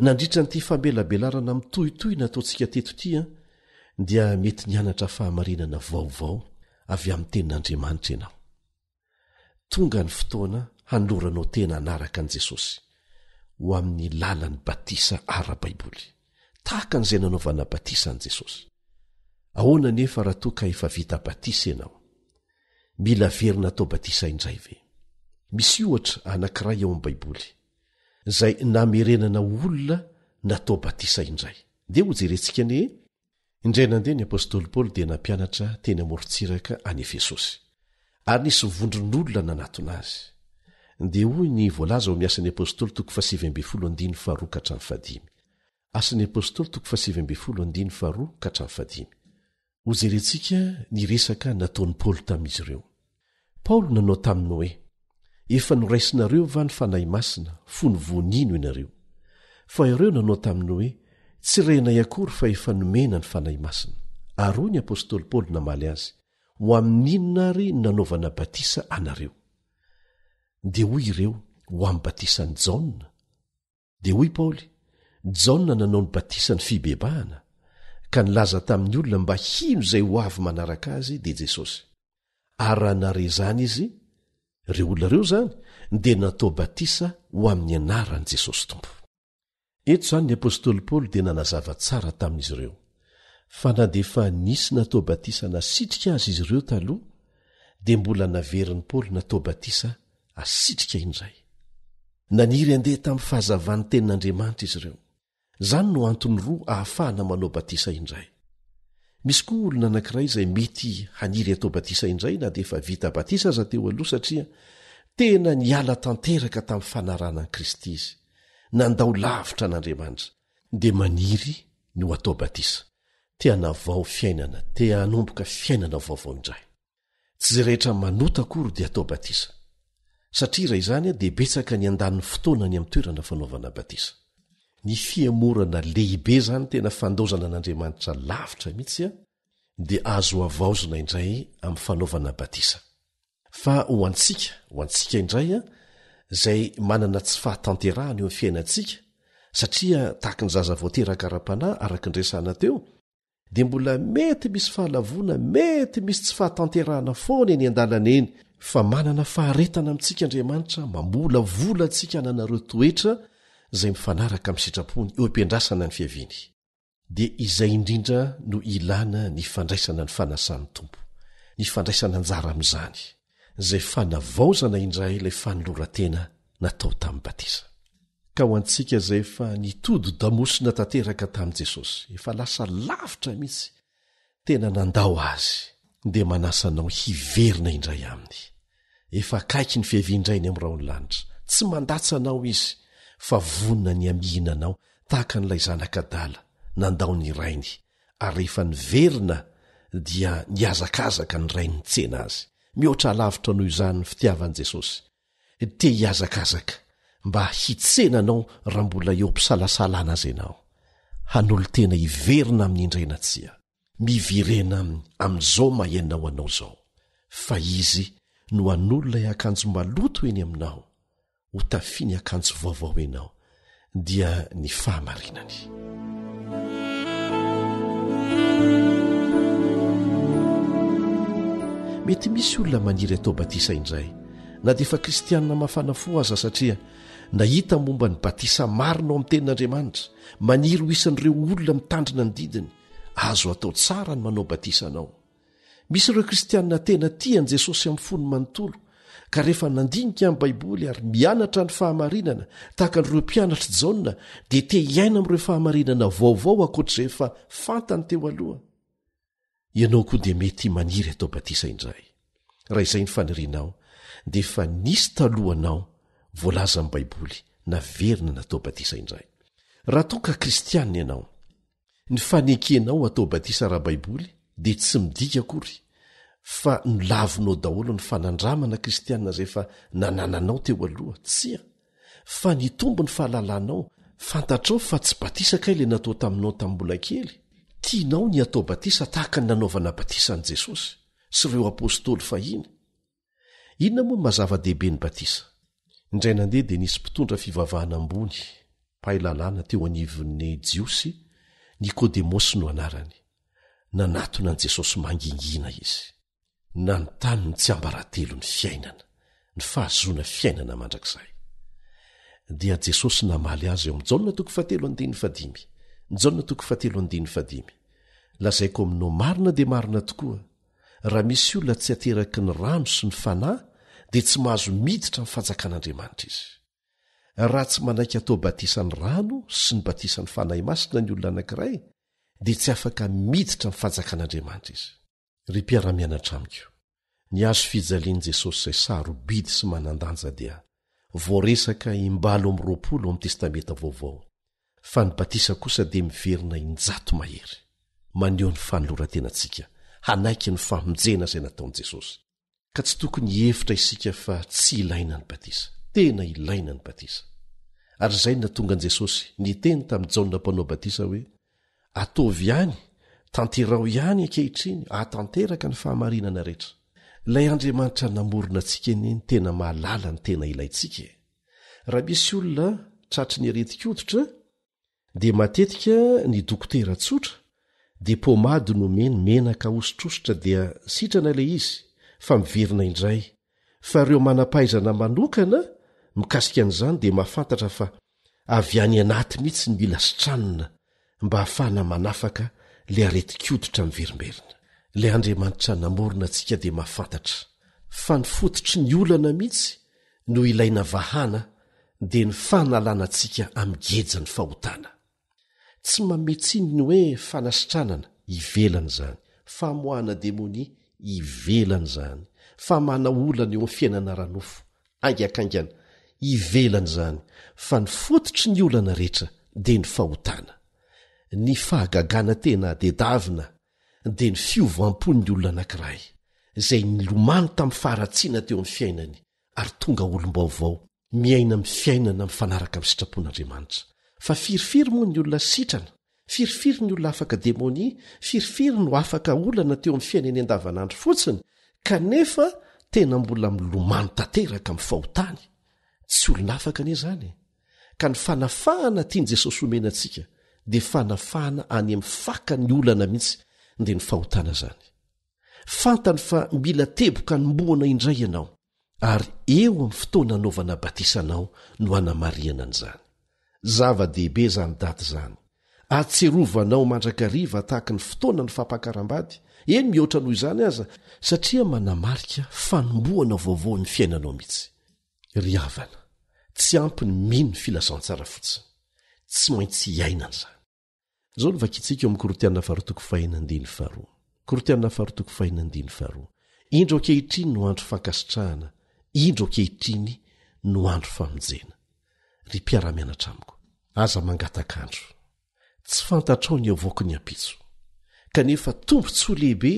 Nandritra an'ity famelabelarana mitohitohy nataontsika teto ity dia mety nianatra fahamarinana vaovao avy amin'ny Tenin'Andriamanitra ianao. Tonga ny fotoana hanoloranao tena hanaraka an'i Jesosy ho amin'ny lalan'ny batisa ara-baiboly, tahaka an'izay nanaovana batisa an'i Jesosy. Ahoana anefa raha toa ka efa vita batisa ianao? Mila averina atao batisa indray ve? Misy ohatra anankiray ao amin'ny Baiboly, izay namerenana olona natao batisa indray. Ndeha hojerentsika anie Indray nandeha ny apostoly Paoly dia nampianatra teny amorontsiraka any Efesosy, ary nisy vondron'olona nanatona azy. Dia hoy ny voalaza ao amin'ny Asan'ny Apostoly toko fahasivy ambin'ny folo andininy faharoa ka hatramin'ny fahadimy. Asan'ny Apostoly toko fahasivy ambin'ny folo andininy faharoa ka hatramin'ny fahadimy. Hojerentsika ny resaka nataon'i Paoly tamin'izy ireo. Paoly nanao taminy hoe, Efa noraisinareo va ny Fanahy Masina fony vao nino ianareo? Fa ireo nanao taminy hoe, Tsy renay akory fa efa nomena ny Fanahy Masina. Ary hoy ny apostoly Paoly namaly azy, Ho amin'inona àry no nanaovana batisa anareo? Dia hoy ireo, Ho amin'ny batisan'i Jaona. Dia hoy Paoly, Jaona nanao ny batisan'ny fibebahana, ka nilaza tamin'ny olona mba hino izay ho avy manaraka azy, dia Jesosy. Ary raha nahare izany izy, ireo olona ireo izany, dia natao batisa ho amin'ny anaran'i Jesosy Tompo. Eto izany ny apostoly Paoly dia nanazava tsara tamin'izy ireo, fa na dia efa nisy natao batisa nasitrika aza izy ireo taloha, dia mbola naverin'i Paoly natao batisa asitrika indray. Naniry handeha tamin'ny fahazavan'ny Tenin'Andriamanitra izy ireo. Izany no antony roa ahafahana manao batisa indray. Misy koa olona anankiray izay mety haniry hatao batisa indray na dia efa vita batisa aza teo aloha satria tena niala tanteraka tamin'ny fanarahana an'i Kristy izy, nandao lavitra an'Andriamanitra, dia maniry ny ho atao batisa, te hanavao fiainana, te hanomboka fiainana vaovao indray. Tsy izay rehetra manota akory dia atao batisa. Satria raha izany dia betsaka ny handany fotoana any amin'ny toerana fanaovana batisa. Ny fihemorana lehibe izany tena fandaozana an'Andriamanitra lavitra mihitsy dia azo havaozina indray amin'ny fanaovana batisa. Fa ho antsika, ho antsika indray izay manana tsy fahatanterahana eo amin'ny fiainantsika, satria tahaka ny zaza vao teraka ara-panahy araka ny resahana teo, dia mbola mety misy fahalavoana, mety misy tsy fahatanterahana foana eny an-dalana eny, fa manana faharetana amintsika Andriamanitra, mamolavola antsika hanana ireo toetra izay mifanaraka amin'ny sitrapony eo am-piandrasana ny fiaviany. Dia izay indrindra no ilana ny fandraisana ny fanasan'ny Tompo, ny fandraisana anjara amin'izany, izay fanavaozana indray ilay fanoloran-tena natao tamin'ny batisa. Ka ho antsika izay efa nitodi-damosina tanteraka tamin'i Jesosy, efa lasa lavitra mihitsy, tena nandao Azy, dia manasa anao hiverina indray Aminy. Efa akaiky ny fiavian-dRainy amin'ny rahon'ny lanitra. Tsy mandatsa anao Izy, fa vonona ny hamihina anao tahaka an'ilay zanak'adala nandao ny rainy, ary rehefa niverina dia nihazakazaka ny rainy nitsena azy. Mihoatra lavitra noho izany ny fitiavan'i Jesosy. Te hihazakazaka mba hitsena anao raha mbola eo am-pisalasalana aza ianao. Hanolo-tena hiverina aminy indray na tsia. Miverena aminy amin'izao maha ianao anao izao, fa izy no hanolo ilay akanjo maloto eny aminao ho tafiany akanjo vaovao ianao, dia ny fahamarinany. Mety misy olona maniry atao batisa indray, na dia efa kristianina mafana fo aza satria nahita momba ny batisa marina ao amin'ny Tenin'Andriamanitra, maniry ho isan'ireo olona mitandrina ny didiny. Azo atao tsara ny manao batisa anao. Misy ireo kristianina tena tia an'i Jesosy amin'ny fony manontolo, ka rehefa nandinika ny Baiboly ary mianatra ny fahamarinana tahaka an'ireo mpianatr'i Jaona, dia te hiaina amin'ireo fahamarinana vaovao ankoatr'izay efa fantany teo aloha. Ianao koa dia mety maniry hatao batisa indray. Raha izay ny fanirianao, dia efa nisy talohanao voalazan'ny Baiboly naverina natao batisa indray. Raha toa ka kristianina ianao, ny fanekenao hatao batisa ara-baiboly dia tsy midika akory fa nolavinao daholo ny fanandramana kristianina izay efa nanananao teo aloha. Tsia. Fa nitombo ny fahalalanao, fantatrao fa tsy batisa kay ilay natao taminao tamin'ny mbola kely, tianao ny hatao batisa tahaka ny nanaovana batisa an'i Jesosy sy ireo apostoly fahiny. Inona moa no maha zava-dehibe ny batisa? Indray nandeha dia nisy mpitondra fivavahana ambony, mpahay lalàna teo anivon'ny Jiosy, Nikodemosy no anarany. Nanatona an'i Jesosy mangingina izy. Nanontany ny tsiambaratelon'ny fiainana, ny fahazoana fiainana mandrakizay. Dia Jesosy namaly azy ao amin'ny Jaona toko fahatelo andininy fahadimy. Jaona toko fahatelo andininy fahadimy. Lazaiko aminao marina dia marina tokoa, raha misy olona tsy ateraky ny rano sy ny fanahy dia tsy mahazo miditra amin'ny fanjakan'Andriamanitra izy. Raha tsy manaiky atao batisan'ny rano sy ny batisan'ny Fanahy Masina ny olona anankiray dia tsy afaka miditra amin'ny fanjakan'Andriamanitra izy. Ry mpiara-mianatra amiko, ny hazo fijalian'i Jesosy izay sarobidy sy manan-danja dia voaresaka imbalo 22 ao amin'ny Testamenta Vaovao, fa ny batisa kosa dia miverina injato mahery, maneho ny fanoloran-tenantsika hanaiky ny famonjena izay nataon'i Jesosy. Ka tsy tokony hihevitra isika fa tsy ilaina ny batisa. Tena ilaina ny batisa. Ary izay no nahatonga an'i Jesosy niteny tamin'i Jaona Mpanao Batisa hoe, Ataovy ihany, tanteraho ihany ankehitriny, ahatanteraka ny fahamarinana rehetra. Ilay Andriamanitra namorona antsika anie no tena mahalala ny tena ilaintsika e! Raha misy olona tratry ny aretin-koditra, dia matetika ny dokotera tsotra dia pomade no omeny menaka ahosotrosotra dia sitrana ilay izy fa miverina indray fa ireo manam-pahaizana manokana mikasika an'izany dia mahafantatra fa avy any anaty mihitsy ny mila sitranina mba hahafahana manafaka ilay aretin-koditra miverimberina. Ilay Andriamanitra namorona antsika dia mahafantatra fa ny fototry ny olana mihitsy no ilaina vahana dia ny fanalana antsika amin'ny gejan'ny fahotana. Tsy manome tsiny ny hoe fanasitranana, ivelany izany, famoahana demonia, ivelany izany, famahana olana eo amin'ny fiainana ara-nofo, haingankaingana, ivelany izany, fa ny fototry ny olana rehetra dia ny fahotana. Ny fahagagana tena dedavina dia ny fiovam-pon'ny olona anankiray, izay nilomano tamin'ny faharatsiana teo amin'ny fiainany ary tonga olom-baovao, miaina amin'ny fiainana mifanaraka amin'ny sitrapon'Andriamanitra. Fa firifiry moa ny olona sitrana? Firifiry ny olona afaka demonia? Firifiry no afaka olana teo amin'ny fiainany andavanandro fotsiny, kanefa tena mbola milomano tanteraka amin'ny fahotany? Tsy olona afaka anie izany e! Ka ny fanafahana tian'i Jesosy homena antsika dia fanafahana any amin'ny fakan'ny olana mihitsy, dia ny fahotana izany. Fantany fa mila teboka anombohana indray ianao, ary eo amin'ny fotoana anaovana batisa anao no anamarihana an'izany. Zava-dehibe izany daty izany. Ahatsiarovanao mandrakariva tahaka ny fotoana ny fampakaram-bady, eny mihoatra noho izany aza, satria manamarika fanombohana vaovao ny fiainanao mihitsy. Ry havana, tsy ampy ny mino ny filazantsara fotsiny. Tsy maintsy iainana izany. Izao no vakintsika eo amin'ny Korintiana faharoa toko fahena andininy faharoa. Korintiana faharoa toko fahena andininy faharoa. Indro ankehitriny no andro fankasitrahana, indro ankehitriny no andro famonjena. Ry mpiara-mianatra amiko, aza mangataka andro. Tsy fantatrao ny avoaky ny ampitso. Kanefa tombontsoa lehibe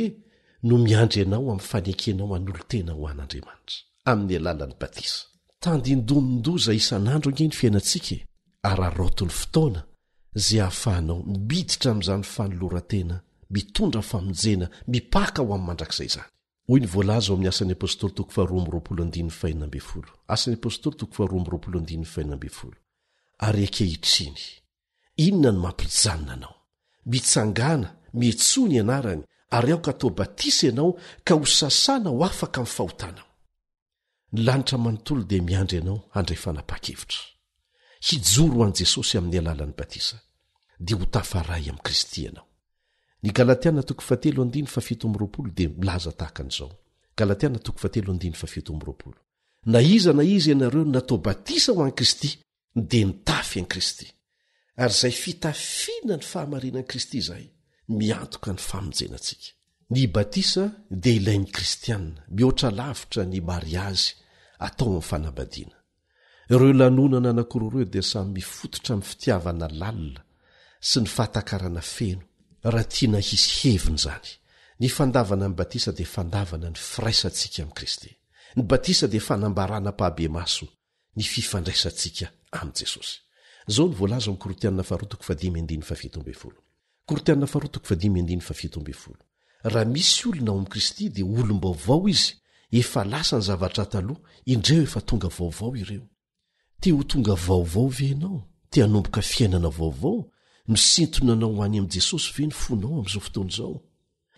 no miandry anao amin'ny fanekenao hanolo-tena ho an'Andriamanitra, amin'ny alalan'ny batisa. Tandindomin-doza isan'andro ange ny fiainantsika e! Araraoty ny fotoana izay ahafahanao miditra amin'izany fanoloran-tena mitondra famonjena mipaka ho amin'ny mandrakizay izany. Hoy ny voalaza ao amin'ny Asan'ny Apostoly toko faharoa amby roapolo andininy fahenina ambin'ny folo, Asan'ny Apostoly toko faharoa amby roapolo andininy fahenina ambin'ny folo, Ary ankehitriny, inona no mampijanona anao? Mitsangàna, miantsoa ny anarany, Ary aoka hatao batisa ianao ka ho sasana ho afaka amin'ny fahotanao. Ny lanitra manontolo dia miandry anao handray fanapahan-kevitra. Hijoro ho an'i Jesosy amin'ny alalan'ny batisa, dia ho tafaray amin'i Kristy ianao. Ny Galatiana toko fahatelo andininy fahafito amby 20 dia milaza tahaka an'izao, Galatiana toko fahatelo andininy fahafito amby 20, Na iza na iza ianareo no natao batisa ho an'i Kristy, dia nitafy an'i Kristy. Ary izay fitafiana ny fahamarinan'i Kristy izay, miantoka ny famonjena antsika. Ny batisa dia ilain'ny kristiana, mihoatra lavitra ny mariazy atao amin'ny fanambadiana. Ireo lanonana anankiroa ireo dia samy mifototra amin'ny fitiavana lalina sy ny fahatakarana feno, raha tiana hisy heviny izany. Ny fandavana ny batisa dia fandavana ny firaisantsika amin'i Kristy. Ny batisa dia fanambarana ampahibemaso ny fifandraisantsika amin'i Jesosy. Izao no voalaza ao amin'ny Korintiana faharoa toko fahadimy andininy fahafito ambin'ny folo. Korintiana faharoa toko fahadimy andininy fahafito ambin'ny folo. Raha misy olona ao amin'i Kristy dia olom-baovao izy, efa lasa ny zavatra taloha, indreo efa tonga vaovao ireo. Te ho tonga vaovao ve ianao? Te hanomboka fiainana vaovao? Misintona anao ho any amin'i Jesosy ve ny fonao amin'izao fotoana izao?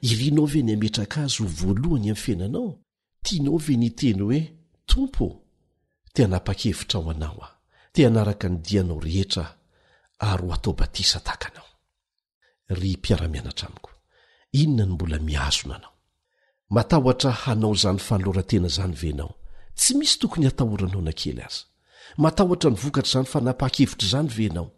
Irinao ve ny hametraka Azy ho voalohany amin'ny fiainanao? Tianao ve ny hiteny hoe, Tompo ô, te hanapa-kevitra ho Anao aho, te hanaraka ny dianao rehetra aho, ary ho atao batisa tahaka Anao? Ry mpiara-mianatra amiko, inona no mbola mihazona anao? Matahotra hanao izany fanoloran-tena izany ve ianao? Tsy misy tokony hatahoranao na kely aza. Matahotra ny vokatr'izany fanapahan-kevitra izany ve ianao?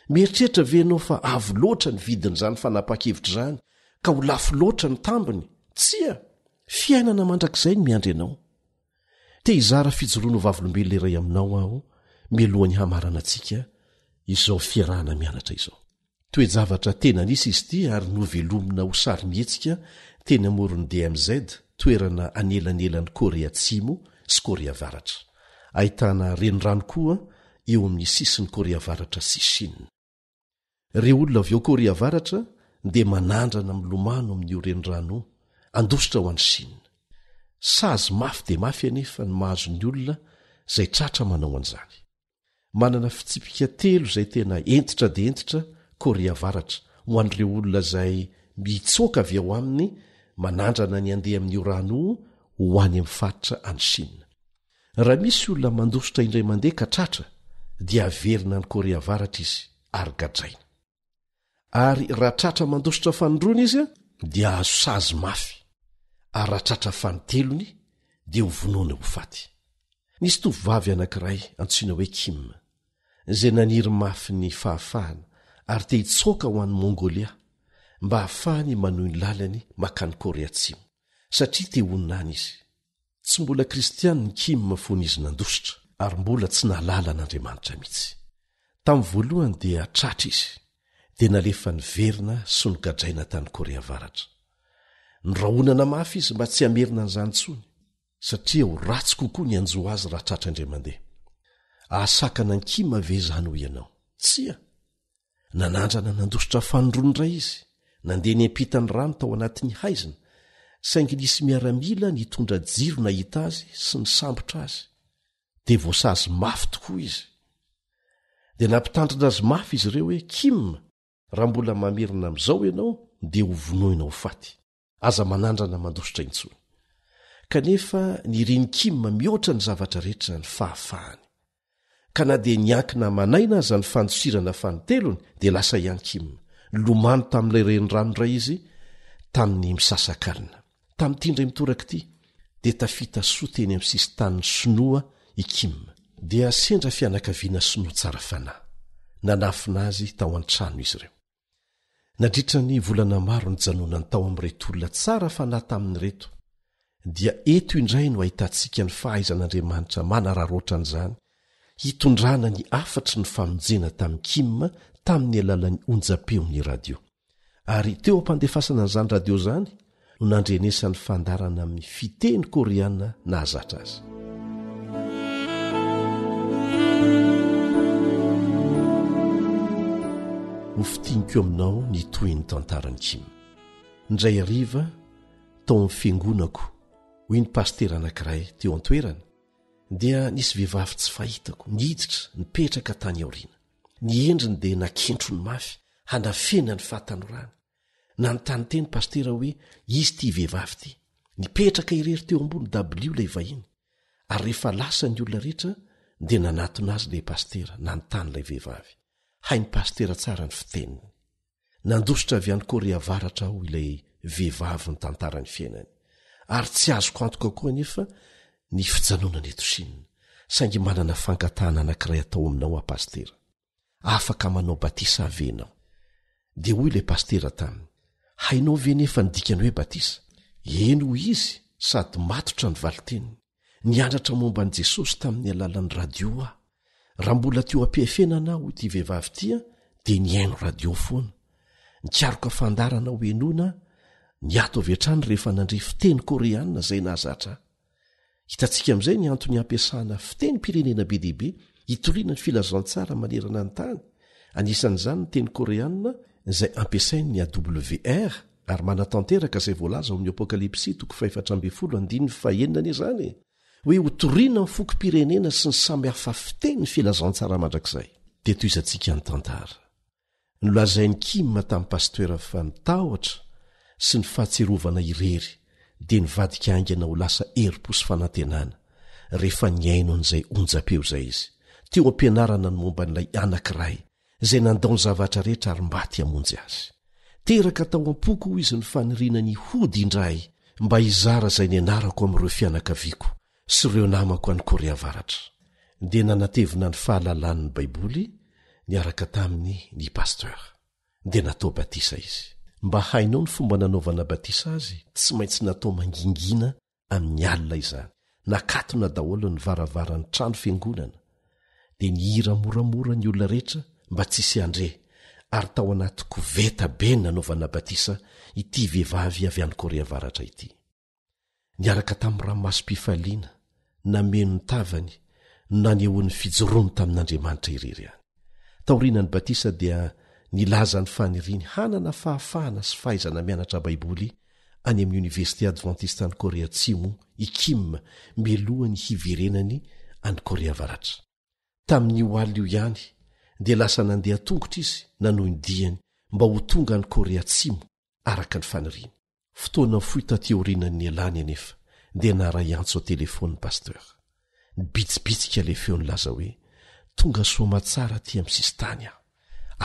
Mieritreritra ve ianao fa avo loatra ny vidin'izany fanapahan-kevitra izany ka ho lafo loatra ny tambiny? Tsia! Fiainana mandrakizay no miandry anao. Te hizara fijoroana ho vavolombelona iray aminao aho mialohan'ny hamaranantsika izao fiarahana mianatra izao. Toe-javatra tena nisy izy ity ary novelomina ho sarimihetsika teny amoron'ny DMZ, toerana anelanelan'i Korea Atsimo sy Korea Avaratra. Ahitana renirano koa eo amin'ny sisin'i Korea Avaratra sy Chine. Ireo olona avy ao Korea Avaratra dia manandrana milomano amin'io renirano io, handositra ho any Chine. Sazy mafy dia mafy anefa ny mahazo ny olona izay tratra manao an'izany. Manana fitsipika telo izay tena hentitra dia hentitra Korea Avaratra ho an'ireo olona izay mitsoaka avy ao aminy manandrana ny handeha amin'io rano io ho any amin'ny faritra any Chine. Raha misy olona mandositra indray mandeha ka tratra dia averina any Korea Avaratra izy ary gadraina. Ary raha tratra mandositra fanindroany izy dia azo sazy mafy, ary raha tratra fanintelony dia ho vonoina ho faty. Nisy tovovavy anankiray antsoina hoe Kim, izay naniry mafy ny fahafahana ary te hitsoaka ho any Mongolia mba hahafahany manohy ny lalany mankany Korea Atsimo, satria te honina any izy. Tsy mbola kristiana i Kim fony izy nandositra, ary mbola tsy nahalala an'Andriamanitra mihitsy. Tamin'ny voalohany dia tratra izy, dia nalefa niverina sy nogadraina tany Korea Avaratra. Norahonana mafy izy mba tsy hamerina an'izany intsony, satria ho ratsy kokoa ny hanjo azy raha tratra indray mandeha. Hahasakana an'i Kim ve izany hoy ianao? Tsia! Nanandrana nandositra fanindroany indray izy, nandeha niampita ny rano tao anatin'ny haizina, saingy nisy miaramila nitondra jiro nahita azy sy nisambotra azy. Dia voasazy mafy tokoa izy. Dia nampitandrina azy mafy izy ireo hoe, Kim, raha mbola mamerina amin'izao ianao, dia hovonoina ho faty. Aza manandrana mandositra intsony. Kanefa nirin'i Kim mihoatra ny zavatra rehetra ny fahafahany. Ka na dia niankina aman'aina aza ny fandosirana fanintelony dia lasa ihany Kim. Nilomano tamin'ilay renirano indray izy tamin'ny misasakalina. Tamin'ity indray mitoraka ity dia tafita soa teny amin'ny sisin-tanin'ny Sinoa i Kim. Dia sendra fianakaviana sinoa tsara fanahy. Nanafina azy tao an-trano izy ireo. Nandritra ny volana maro nijanonany tao amin'ireto olona tsara fanahy taminy ireto, dia eto indray no ahitantsika ny fahaizan'Andriamanitra manararaotra an'izany hitondrana ny hafatry ny famonjena tamin'i Kim tamin'ny alalan'ny onjam-peon'ny radio. Ary teo am-pandefasana an'izany radio izany no nandrenesany fandaharana amin'ny fiteny koreana nahazatra azy. Ho fintiniko aminao ny tohin'ny tantaran'i Kim. Indray hariva, tao amin'ny fiangonako, hoy ny pasitera anankiray teo an-toerana, dia nisy vehivavy tsy fahitako niditra nipetraka tany aoriana. Ny endriny dia nakentrony mafy hanafena ny fahatanorany. Nanontany teny pasitera hoe izy ity vehivavy ity. Nipetraka irery teo ambony dabilio ilay vahiny. Ary rehefa lasa ny olona rehetra dia nanatona azy ilay pasitera, nanontany ilay vehivavy. Hain'ny pasitera tsara ny fiteniny. Nandositra avy any Korea Avaratra aho ilay vehivavy nitantara ny fiainany. Ary tsy azoko antoka koa anefa ny fijanonana eto Chine. Saingy manana fangatahana anankiray atao aminao aho pasitera. Afaka manao batisa ve ianao? Dia hoy ilay pasitera taminy, Hainao ve nefa ny dikany hoe batisa? Eny, hoy izy, sady matotra ny valin-teniny. Nianatra momba an'i Jesosy tamin'ny alalan'ny radio aho. Raha mbola teo am-piafenana aho, hoy ity vehivavy ity, dia nihaino radio foana. Nikaroka fandaharana hohenoina aho, niato avy hatrany rehefa nandre fiteny koreanina izay nahazatra ahy. Hitantsika amin'izay ny antony ampiasana fitenim-pirenena be dia be hitoriana ny filazantsara manerana ny tany, anisan'izany ny teny koreanina izay ampiasain'ny AWR ary manatanteraka izay voalaza ao amin'ny Apokalypsy toko fahefatra ambin'ny folo andininy fahenina anie izany e! hoe hotorina amin'ny fokom-pirenena sy ny samy hafa fiteny ny filazantsara mandrakizay. Dia tohizantsika ny tantara. Nolazain'i Kim tamin'ny pasitera fa ny tahotra sy ny fahatsiarovana irery dia nivadika haingana ho lasa herim-po sy fanantenana rehefa nihaino an'izay onjam-peo izay izy, teo am-pianarana ny momba an'ilay Anankiray izay nandao ny zavatra rehetra ary maty hamonjy azy. Teraka tao am-poko hoy izy ny faniriana ny hody indray mba hizara izay nianarako amin'ireo fianakaviako sy ireo namako any Korea Avaratra, dia nanatevina ny fahalalany ny Baiboly niaraka taminy ny pasteur. Dia natao batisa izy. Mba hainao ny fomba nanaovana batisa azy? Tsy maintsy natao mangingina amin'ny alina izany. Nakatona daholo ny varavaran'ny trano fiangonana. Dia nihira moramora ny olona rehetra mba tsy hisy handre, ary tao anaty koveta be ny nanaovana batisa ity vehivavy avy any Korea Avaratra ity. Niaraka tamin'ny ranomasom-pifaliana nameno ny tavany no nanehoany ny fijoroany tamin'Andriamanitra irery ihany. Taorian'ny batisa dia nilaza ny faniriany hanana fahafahana sy fahaizana mianatra Baiboly any amin'ny Oniversite Adventistan'i Korea Atsimo i Kim mialohan'ny hiverenany any Korea Avaratra. Tamin'io alina io ihany dia lasa nandeha an-tongotra izy nanohy ny diany mba ho tonga any Korea Atsimo araka ny faniriany. Fotoana fohy taty aorianan'ny nialany anefa dia naharay antso an-telefaonina Pasteur. Nibitsibitsika ilay feo nilaza hoe, Tonga soamatsara aty amin'ny sisintany aho.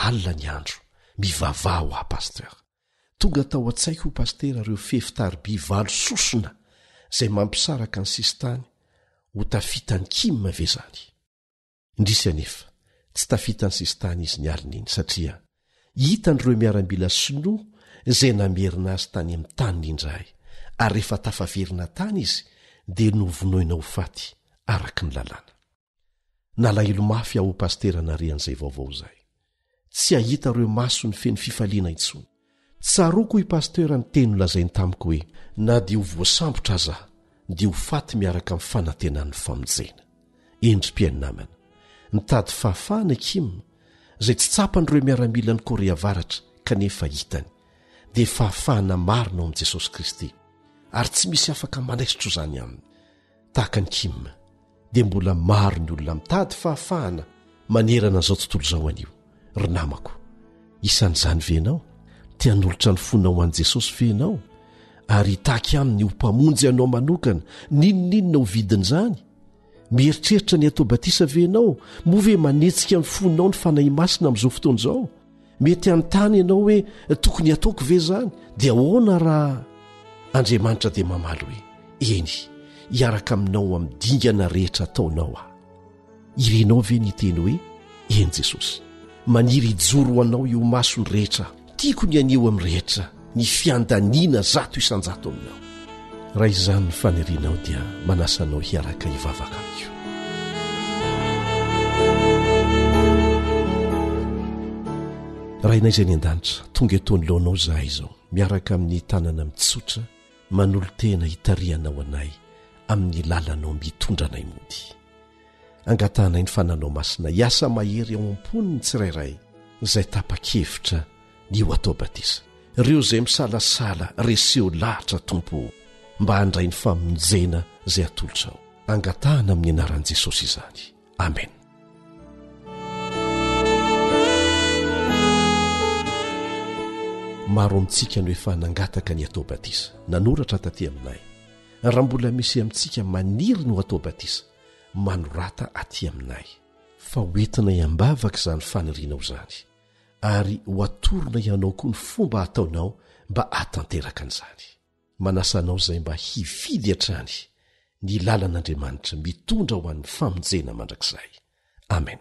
Alina ny andro. Mivavaha ho ahy Pasteur. Tonga tao an-tsaiko hoy Pasitera ireo fefy tariby valo sosona izay mampisaraka ny sisintany, ho tafitan'i Kim ve izany? Indrisy anefa, tsy tafita ny sisintany izy ny alina iny satria hitan'ireo miaramila sinoa izay namerina azy tany amin'ny taniny indray ary rehefa tafaverina tany izy dia novonoina ho faty araka ny lalàna. Nalahelo mafy aho pasitera nare an'izay vaovao izay. Tsy hahita ireo masony feno fifaliana intsony. Tsaroako hoy Pasteur ny teny nolazainy tamiko hoe na dia ho voasambotra aza aho dia ho faty miaraka amin'ny fanantenan'ny famonjena. Eny ry mpihaino namana. Nitady fahafahana i Kim, izay tsy tsapan'ireo miaramilan'i Korea Avaratra kanefa hitany, dia fahafahana marina ao amin'i Jesosy Kristy, ary tsy misy afaka manaisotra izany aminy. Tahaka an'i Kim, dia mbola maro ny olona mitady fahafahana manerana an'izao tontolo izao anio. Ry namako, isan'izany ve ianao? Te hanolotra ny fonao ho an'i Jesosy ve ianao? Ary hitaky aminy ho Mpamonjy anao manokana, n'inon'inona ho vidin'izany? Mieritreritra ny hatao batisa ve ianao? Moa ve manetsika ny fonao ny Fanahy Masina amin'izao fotoana izao? Mety hanontany ianao hoe tokony hataoko ve izany? Dia ahoana raha Andriamanitra dia mamaly hoe eny, hiaraka aminao amin'ny dingana rehetra ataonao aho. Irinao ve ny hiteny hoe eny Jesosy? Maniry hijoro ho anao eo imason'ny rehetra aho. Tiako ny haneho amin'ny rehetra ny fiandaniana 100% aminao. Raha izany ny fanirianao dia manasa anao hiaraka hivavaka amiko. Rainay izay any an-danitra, tonga eto anoloanao izahay izao, miaraka amin'ny tanana mitsotra, manolo-tena hitarihanao anay amin'ny lalanao mitondra anay mody. Angatahanay ny fananao masina hiasa mahery ao am-pony ny tsirairay izay tapa-kevitra ny ho atao batisa. Ireo izay misalasala reseho lahatra Tompo ô mba handray ny famonjena izay atolotrao. Angatahana amin'ny anaran'i Jesosy izany. Amen. Maro amintsika no efa nangataka ny hatao batisa, nanoratra taty aminay. Raha mbola misy amintsika maniry ny ho atao batisa, manorata aty aminay, fa ho entinay am-bavaka izany fanirianao izany, ary ho atoronay anao koa ny fomba hataonao mba hahatanteraka an'izany. Manasa anao izay mba hifidy hatrany ny lalan'Andriamanitra mitondra ho an'ny famonjena mandrakizay. Amen.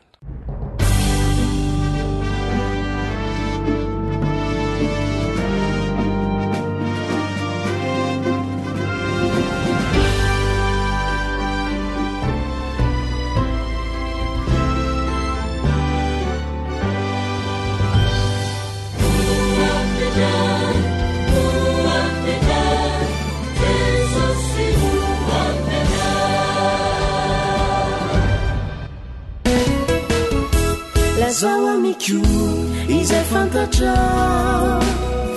Lazao amiko izay fantatrao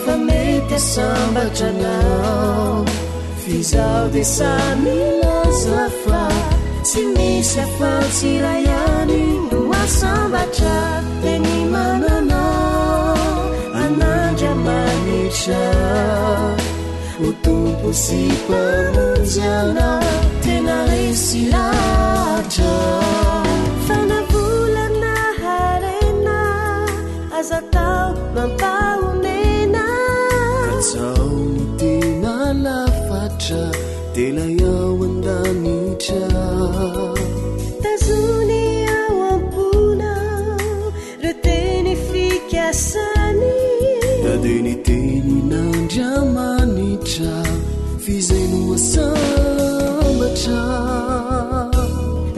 fa mety asambatra anao f'izaho dia samy milaza fa tsy misy afa-tsy iray ihany no asambatra dia ny manana an'Andriamanitra ho Tompo sy Mpamonjy anao tena resy lahatra fa na vola na harena aza atao mampahonena Katsaho ny tena lafatra dia ilay ao an-danitra Tazony ao am-ponao ireo teny fikasany Na dia ny tenin'Andriamanitra f'izay no asambatra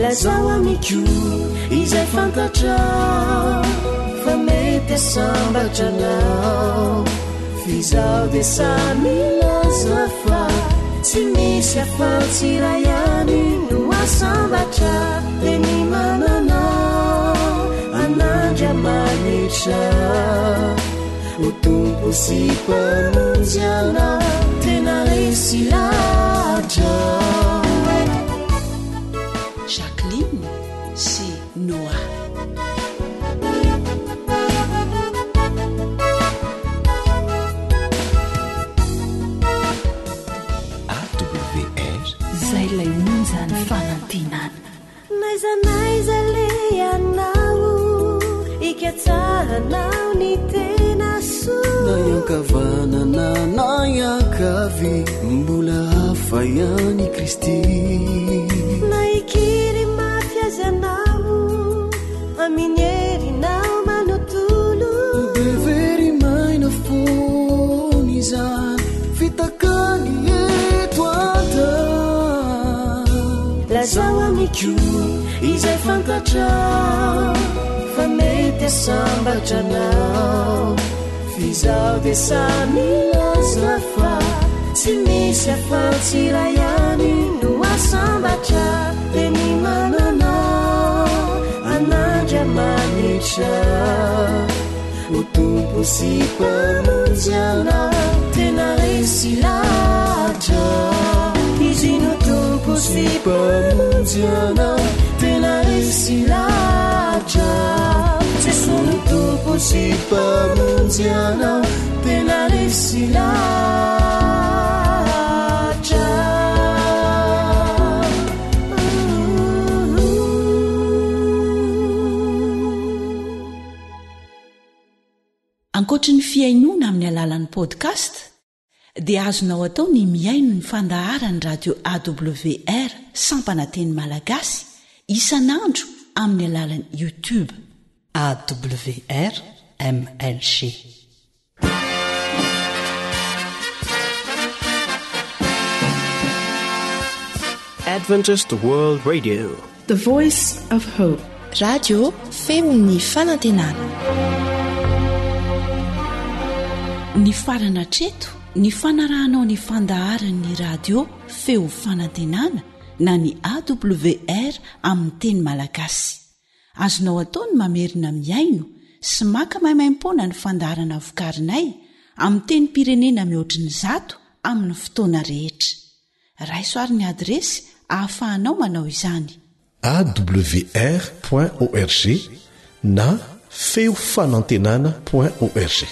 Lazao amiko izay fantatrao fa mety asambatra anao F'izaho dia sahy milaza fa tsy misy afa-tsy iray ihany no asambatra dia ny manana an'Andriamanitra ho Tompo sy Mpamonjy anao tena resy lahatra. Jacqueline sy Noah. AWR. Izay ilay onjan'ny fanantenana. N'aiza n'aiza alehanao, ikatsahanao ny tena soa. Na hiankavanana na hiankavia, mbola hafa ihany i Kristy. Na hikiry mafy aza ianao, amin'ny herinao manontolo. Dia very maina foana izany fitakany eto an-tany. Lazao amiko izay fantatrao fa mety hasambatra anao. F'izaho dia sahy milaza fa tsy misy afa-tsy iray ihany no hasambatra dia ny manana an'Andriamanitra ho Tompo sy Mpamonjy anao tena resy lahatra Izy no Tompo sy Mpamonjy anao tena resy lahatra Jesoa no Tompo sy Mpamonjy anao tena resy lahatra Ankoatry ny fihainoana amin'ny alalan'ny podcast dia azonao atao ny mihaino ny fandaharan'ny radio AWR sampana teny malagasy isan'andro amin'ny alalan'ny YouTube. AWR MLG. Adventist World Radio. The Voice of Hope. Radio feon'ny fanantenana. Nifarana hatreto ny fanarahanao ny fandaharan'ny radio feo fanantenana na ny AWR amin'ny teny malagasy. Azonao atao ny mamerina mihaino sy maka maimaimpoana ny fandaharana vokarinay amin'ny tenim-pirenena mihoatry ny zato amin'ny fotoana rehetra. Raiso ary ny adiresy ahafahanao manao izany. Awr point org na feo fanantenana point org.